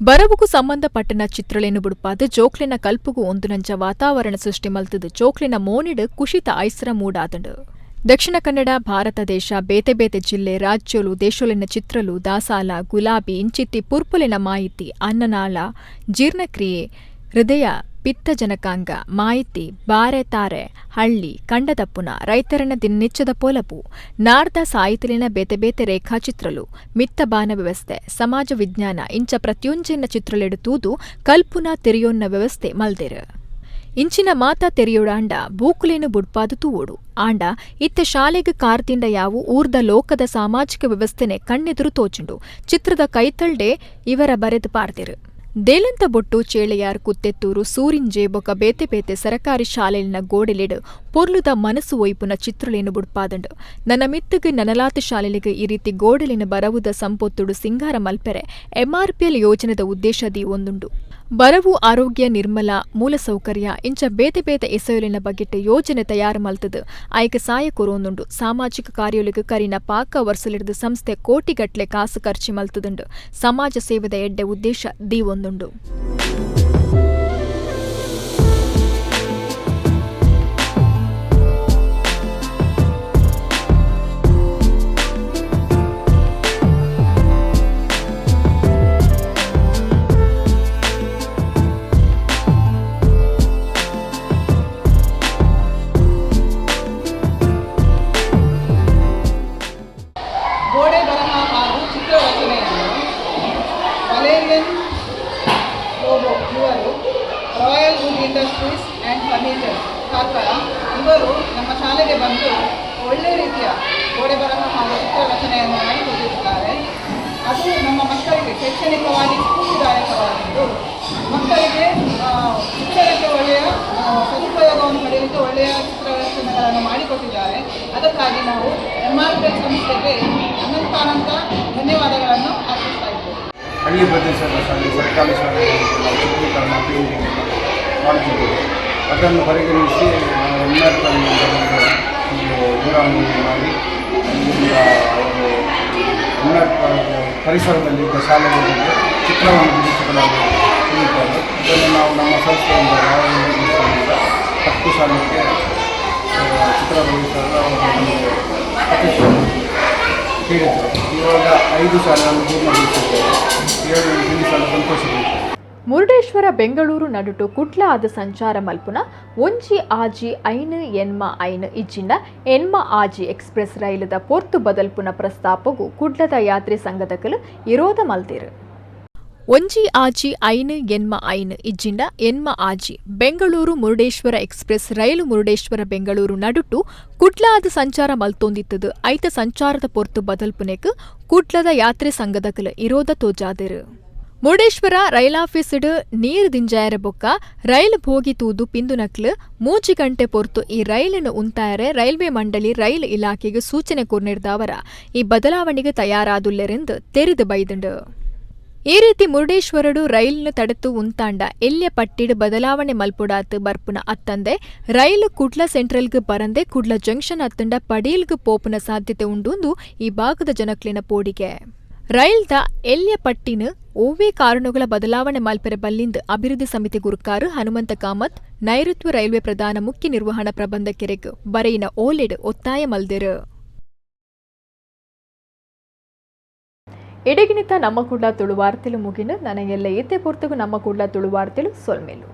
ಬರವುಗೂ ಸಂಬಂಧಪಟ್ಟನ ಚಿತ್ರಲೇನು ಬುಡ್ಪಾದ ಜೋಕ್ಲಿನ ಕಲ್ಪುಗು ಒಂದುನಂಚ ವಾತಾವರಣ ಸೃಷ್ಟಿ ಮಲ್ತದು ಜೋಕ್ಲಿನ ಮೋನಿಡು ಕುಶಿತ ಐಸರ ಮೂಡಾದಂಡು. ದಕ್ಷಿಣ ಕನ್ನಡ ಭಾರತ ದೇಶ ಬೇತೆ ಬೇತೆ ಜಿಲ್ಲೆ ರಾಜ್ಯಲು ದೇಶೊಲಿನ ಚಿತ್ರಲು ದಾಸಾಲ ಗುಲಾಬಿ ಇಂಚಿತ್ತಿ ಪುರ್ಪುಲಿನ ಮಾಹಿತಿ ಅನ್ನನಾಳ ಜೀರ್ಣಕ್ರಿಯೆ ಹೃದಯ ಪಿತ್ತಜನಕಾಂಗ ಮಾಹಿತಿ ಬಾರೆ ತಾರೆ ಹಳ್ಳಿ ಕಂಡದಪ್ಪುನ ರೈತರನ ದಿನನಿಚ್ಚದ ಪೊಲಬು ನಾರ್ದ ಸಾಹಿತಿಲಿನ ಬೇತೆ ಬೇತೆ ರೇಖಾಚಿತ್ರಲು ಮಿತ್ತಬಾನ ವ್ಯವಸ್ಥೆ ಸಮಾಜ ವಿಜ್ಞಾನ ಇಂಚ ಪ್ರತಿಯೊಂಜಿನ ಚಿತ್ರಲೆಡು ತೂದು ಕಲ್ಪುನ ತೆರೆಯೊನ್ನ ವ್ಯವಸ್ಥೆ ಮಲ್ದೆರು. ಇಂಚಿನ ಮಾತಾ ತೆರೆಯೋಡಾಂಡ ಬೂಕುಲೇನು ಬುಡ್ಪಾದು ತೂವೋಡು ಆಂಡ ಇತ್ತೆ ಶಾಲೆಗೆ ಕಾರ್ತಿಂಡ ಯಾವು ಊರ್ದ ಲೋಕದ ಸಾಮಾಜಿಕ ವ್ಯವಸ್ಥೆನೆ ಕಣ್ಣೆದುರು ತೋಚುಂಡು. ಚಿತ್ರದ ಕೈತಲ್ಡೆ ಇವರ ಬರೆದು ಪಾರ್ದಿರು. ದೇಲಂತ ಬೊಟ್ಟು ಚೇಳೆಯಾರ್ ಕುತ್ತೆತ್ತೂರು ಸೂರಿಂಜೆ ಬೊಕ ಬೇತೆ ಬೇತೆ ಸರಕಾರಿ ಶಾಲೆಲಿನ ಗೋಡೆಲೆಡು ಪೊರ್ಲುದ ಮನಸ್ಸು ಒಯ್ಪುನ ಚಿತ್ರಲೇನು ಬುಡ್ಪಾದಂಡು. ನನ್ನ ಮಿತ್ತಗ್ ನನಲಾತ ಶಾಲೆಲಿಗೆ ಈ ರೀತಿ ಗೋಡೆಲಿನ ಬರವುದ ಸಂಪೊತ್ತುಡು ಸಿಂಗಾರ ಮಲ್ಪೆರೆ ಎಂಆರ್ಪಿಎಲ್ ಯೋಜನೆದ ಉದ್ದೇಶದಿ ಒಂದುಂಡು. ಬರವು ಆರೋಗ್ಯ ನಿರ್ಮಲ ಮೂಲಸೌಕರ್ಯ ಇಂಚ ಬೇತೆ ಬೇತೆ ಎಸೆಯಲಿನ ಬಗೆಟ್ ಯೋಜನೆ ತಯಾರು ಮಲ್ತದು ಆಯ್ಕೆ ಸಾಯ ಕೊರೊಂದುಂಡು. ಸಾಮಾಜಿಕ ಕಾರ್ಯೊಲಿಗೆ ಕರಿನ ಪಾಕ ವರ್ಷಲಿಡ್ದು ಸಂಸ್ಥೆ ಕೋಟಿಗಟ್ಲೆ ಕಾಸು ಖರ್ಚು ಮಲ್ತದುಂಡು. ಸಮಾಜ ಸೇವೆದ ಎಡ್ಡೆ ಉದ್ದೇಶ ದೀವೊಂದುಂಡು. ಗೋಡೆ ಬರಹ ಹಾಗೂ ಚಿತ್ರರಚನೆಯನ್ನು ವಲೇರಿಯನ್ ಲೋಬೋ ಇವರು royal wood industries and furniture Karkala ಇವರು ನಮ್ಮ ಶಾಲೆಗೆ ಬಂದು ಒಳ್ಳೆಯ ರೀತಿಯ ಗೋಡೆ ಬರಹ ಹಾಗೂ ಚಿತ್ರರಚನೆಯನ್ನು ಮಾಡಿಕೊಟ್ಟಿರುತ್ತಾರೆ. ಅದು ನಮ್ಮ ಮಕ್ಕಳಿಗೆ ಶೈಕ್ಷಣಿಕವಾಗಿ ಸ್ಫೂರ್ತಿದಾಯಕವಾಗಿದ್ದು ಮಕ್ಕಳಿಗೆ ಶಿಕ್ಷಣಕ್ಕೆ ಒಳ್ಳೆಯ ಸದುಪಯೋಗವನ್ನು ಪಡೆಯಲಿಕ್ಕೆ ಒಳ್ಳೆಯ ಚಿತ್ರರಚನೆಗಳನ್ನು ಮಾಡಿಕೊಟ್ಟಿದ್ದಾರೆ. ಅದಕ್ಕಾಗಿ ನಾವು ಎಂಆರ್ಪಿಎಲ್ ಸಂಸ್ಥೆಗೆ ಅನಂತಾನಂತ ಧನ್ಯವಾದಗಳನ್ನು ಅರ್ಪಿಸ್ತಾ ಇದ್ದೇವೆ. ಹಳ್ಳಿ ಪ್ರದೇಶದ ಶಾಲೆ, ಸರ್ಕಾರಿ ಶಾಲೆಗಳಿಗೆ ನಾವು ಚಿತ್ರೀಕರಣ, ಪೇಂಟಿಂಗ್ ಎಲ್ಲ ಮಾಡ್ತಿದ್ದೇವೆ. ಅದನ್ನು ಪರಿಗಣಿಸಿ ನಾವು ಎಮ್ ಆರ್ ಒಂದು ಒಂದು ದೂರವಾಣಿ ಮಾಡಿ, ಅಲ್ಲಿಂದ ಅವರು ಎಮ್ ಆರ್ ಪರಿಸರದಲ್ಲಿದ್ದ ಶಾಲೆಗಳಿಗೆ ಚಿತ್ರವನ್ನು ಬಿಡಿಸಿಕೊಳ್ಳಲು ಹೇಳಿದ್ದಾರೆ. ಅದನ್ನು ನಾವು ನಮ್ಮ ಸಂಸ್ಥೆಯಿಂದ, ಸಂಸ್ಥೆಯಿಂದ 10 ಶಾಲೆಗೆ ಚಿತ್ರ ಬಿಡಿಸಲು ಅವರು ನಮಗೆ ಕೇಳಿದರು. ಇವಾಗ ಐದು ಶಾಲೆಯನ್ನು ಪೂರ್ಣಗೊಳಿಸಿದ್ದೇವೆ. 7 ತಿಳಿಸಲು ಸಂತೋಷವಿದೆ. ಮುರುಡೇಶ್ವರ ಬೆಂಗಳೂರು ನಡುಟು ಕುಡ್ಲ ಆದ ಸಂಚಾರ ಮಲ್ಪುನ 1 6 5 8 5 ಇಜ್ಜಿಂಡ 86 ಎಕ್ಸ್‌ಪ್ರೆಸ್ ರೈಲುದ ಪೊರ್ತು ಬದಲ್ಪುನ ಪ್ರಸ್ತಾಪಗು ಕುಡ್ಲದ ಯಾತ್ರಿ ಸಂಘದಕಲು ಇರೋದ ಮಲ್ತೇರು. 1 6 5 8 5 ಇಜ್ಜಿಂಡ 86 ಬೆಂಗಳೂರು ಮುರುಡೇಶ್ವರ ಎಕ್ಸ್‌ಪ್ರೆಸ್ ರೈಲು ಮುರುಡೇಶ್ವರ ಬೆಂಗಳೂರು ನಡುಟು ಕುಡ್ಲ ಆದ ಸಂಚಾರ ಮಲ್ತೊಂದಿತ್ತದು. ಐತ ಸಂಚಾರದ ಪೊರ್ತು ಬದಲ್ಪುನೆಕ್ ಕುಡ್ಲದ ಯಾತ್ರಿ ಸಂಘದಕಲು ಇರೋದ ತೋಜಾದಿರು. ಮುರುಡೇಶ್ವರ ರೈಲಾಫೀಸ್ಡ್ ನೀರು ದಿಂಜಾಯರ ಬೊಕ್ಕ ರೈಲು ಭೋಗಿ ತೂದು ಪಿಂದುನಕ್ಲು 3 ಗಂಟೆ ಪೊರ್ತು ಈ ರೈಲನ್ನು ಉಂತಾಯರೆ ರೈಲ್ವೆ ಮಂಡಳಿ ರೈಲು ಇಲಾಖೆಗೆ ಸೂಚನೆ ಕೊರ್ನಿರ್ದಾವರ ಈ ಬದಲಾವಣೆಗೆ ತಯಾರಾದುಲ್ಲೆರೆಂದು ತೆರೆದು ಬೈದುಂಡು. ಈ ರೀತಿ ಮುರುಡೇಶ್ವರಡು ರೈಲ್ನ ತಡೆತು ಉಂತಾಂಡ ಎಲ್ಯ ಪಟ್ಟಿಡ್ ಬದಲಾವಣೆ ಮಲ್ಪುಡಾತ್ ಬರ್ಪುನ ಅತ್ತಂದೆ ರೈಲು ಕುಡ್ಲ ಸೆಂಟ್ರಲ್ಗ್ ಬರಂದೆ ಕುಡ್ಲ ಜಂಕ್ಷನ್ ಅತ್ತಂಡ ಪಡೀಲ್ಗ್ ಪೋಪುನ ಸಾಧ್ಯತೆ ಉಂಡುಂದು ಈ ಭಾಗದ ಜನಕ್ಲಿನ ಪೋಡಿಗೆ. ರೈಲ್ದ ಎಲ್ಯ ಪಟ್ಟಿನ ಓವೇ ಕಾರಣಗಳ ಬದಲಾವಣೆ ಮಲ್ಪೆರೆ ಬಲ್ಲಿಂದ್ ಅಭಿವೃದ್ಧಿ ಸಮಿತಿ ಗುರುಕಾರು ಹನುಮಂತ ಕಾಮತ್ ನೈಋತ್ಯ ರೈಲ್ವೆ ಪ್ರಧಾನ ಮುಖ್ಯ ನಿರ್ವಹಣಾ ಪ್ರಬಂಧಕೆರೆಗ್ ಬರೆಯಿನ ಓಲೆಡ್ ಒತ್ತಾಯ ಮಲ್ದಿರು. ಎಡೆಗಿನಿತ ನಮ್ಮ ಕೂಡ್ಲ ತುಳುವಾರ್ತೆಲು ಮುಗಿನ. ನನಗೆಲ್ಲ ಏತೆ ಪೊರ್ತುಗು ನಮ್ಮ ಕೂಡ್ಲ ತುಳುವಾರ್ತೆಲು ಸೊಲ್ಮೆಲು.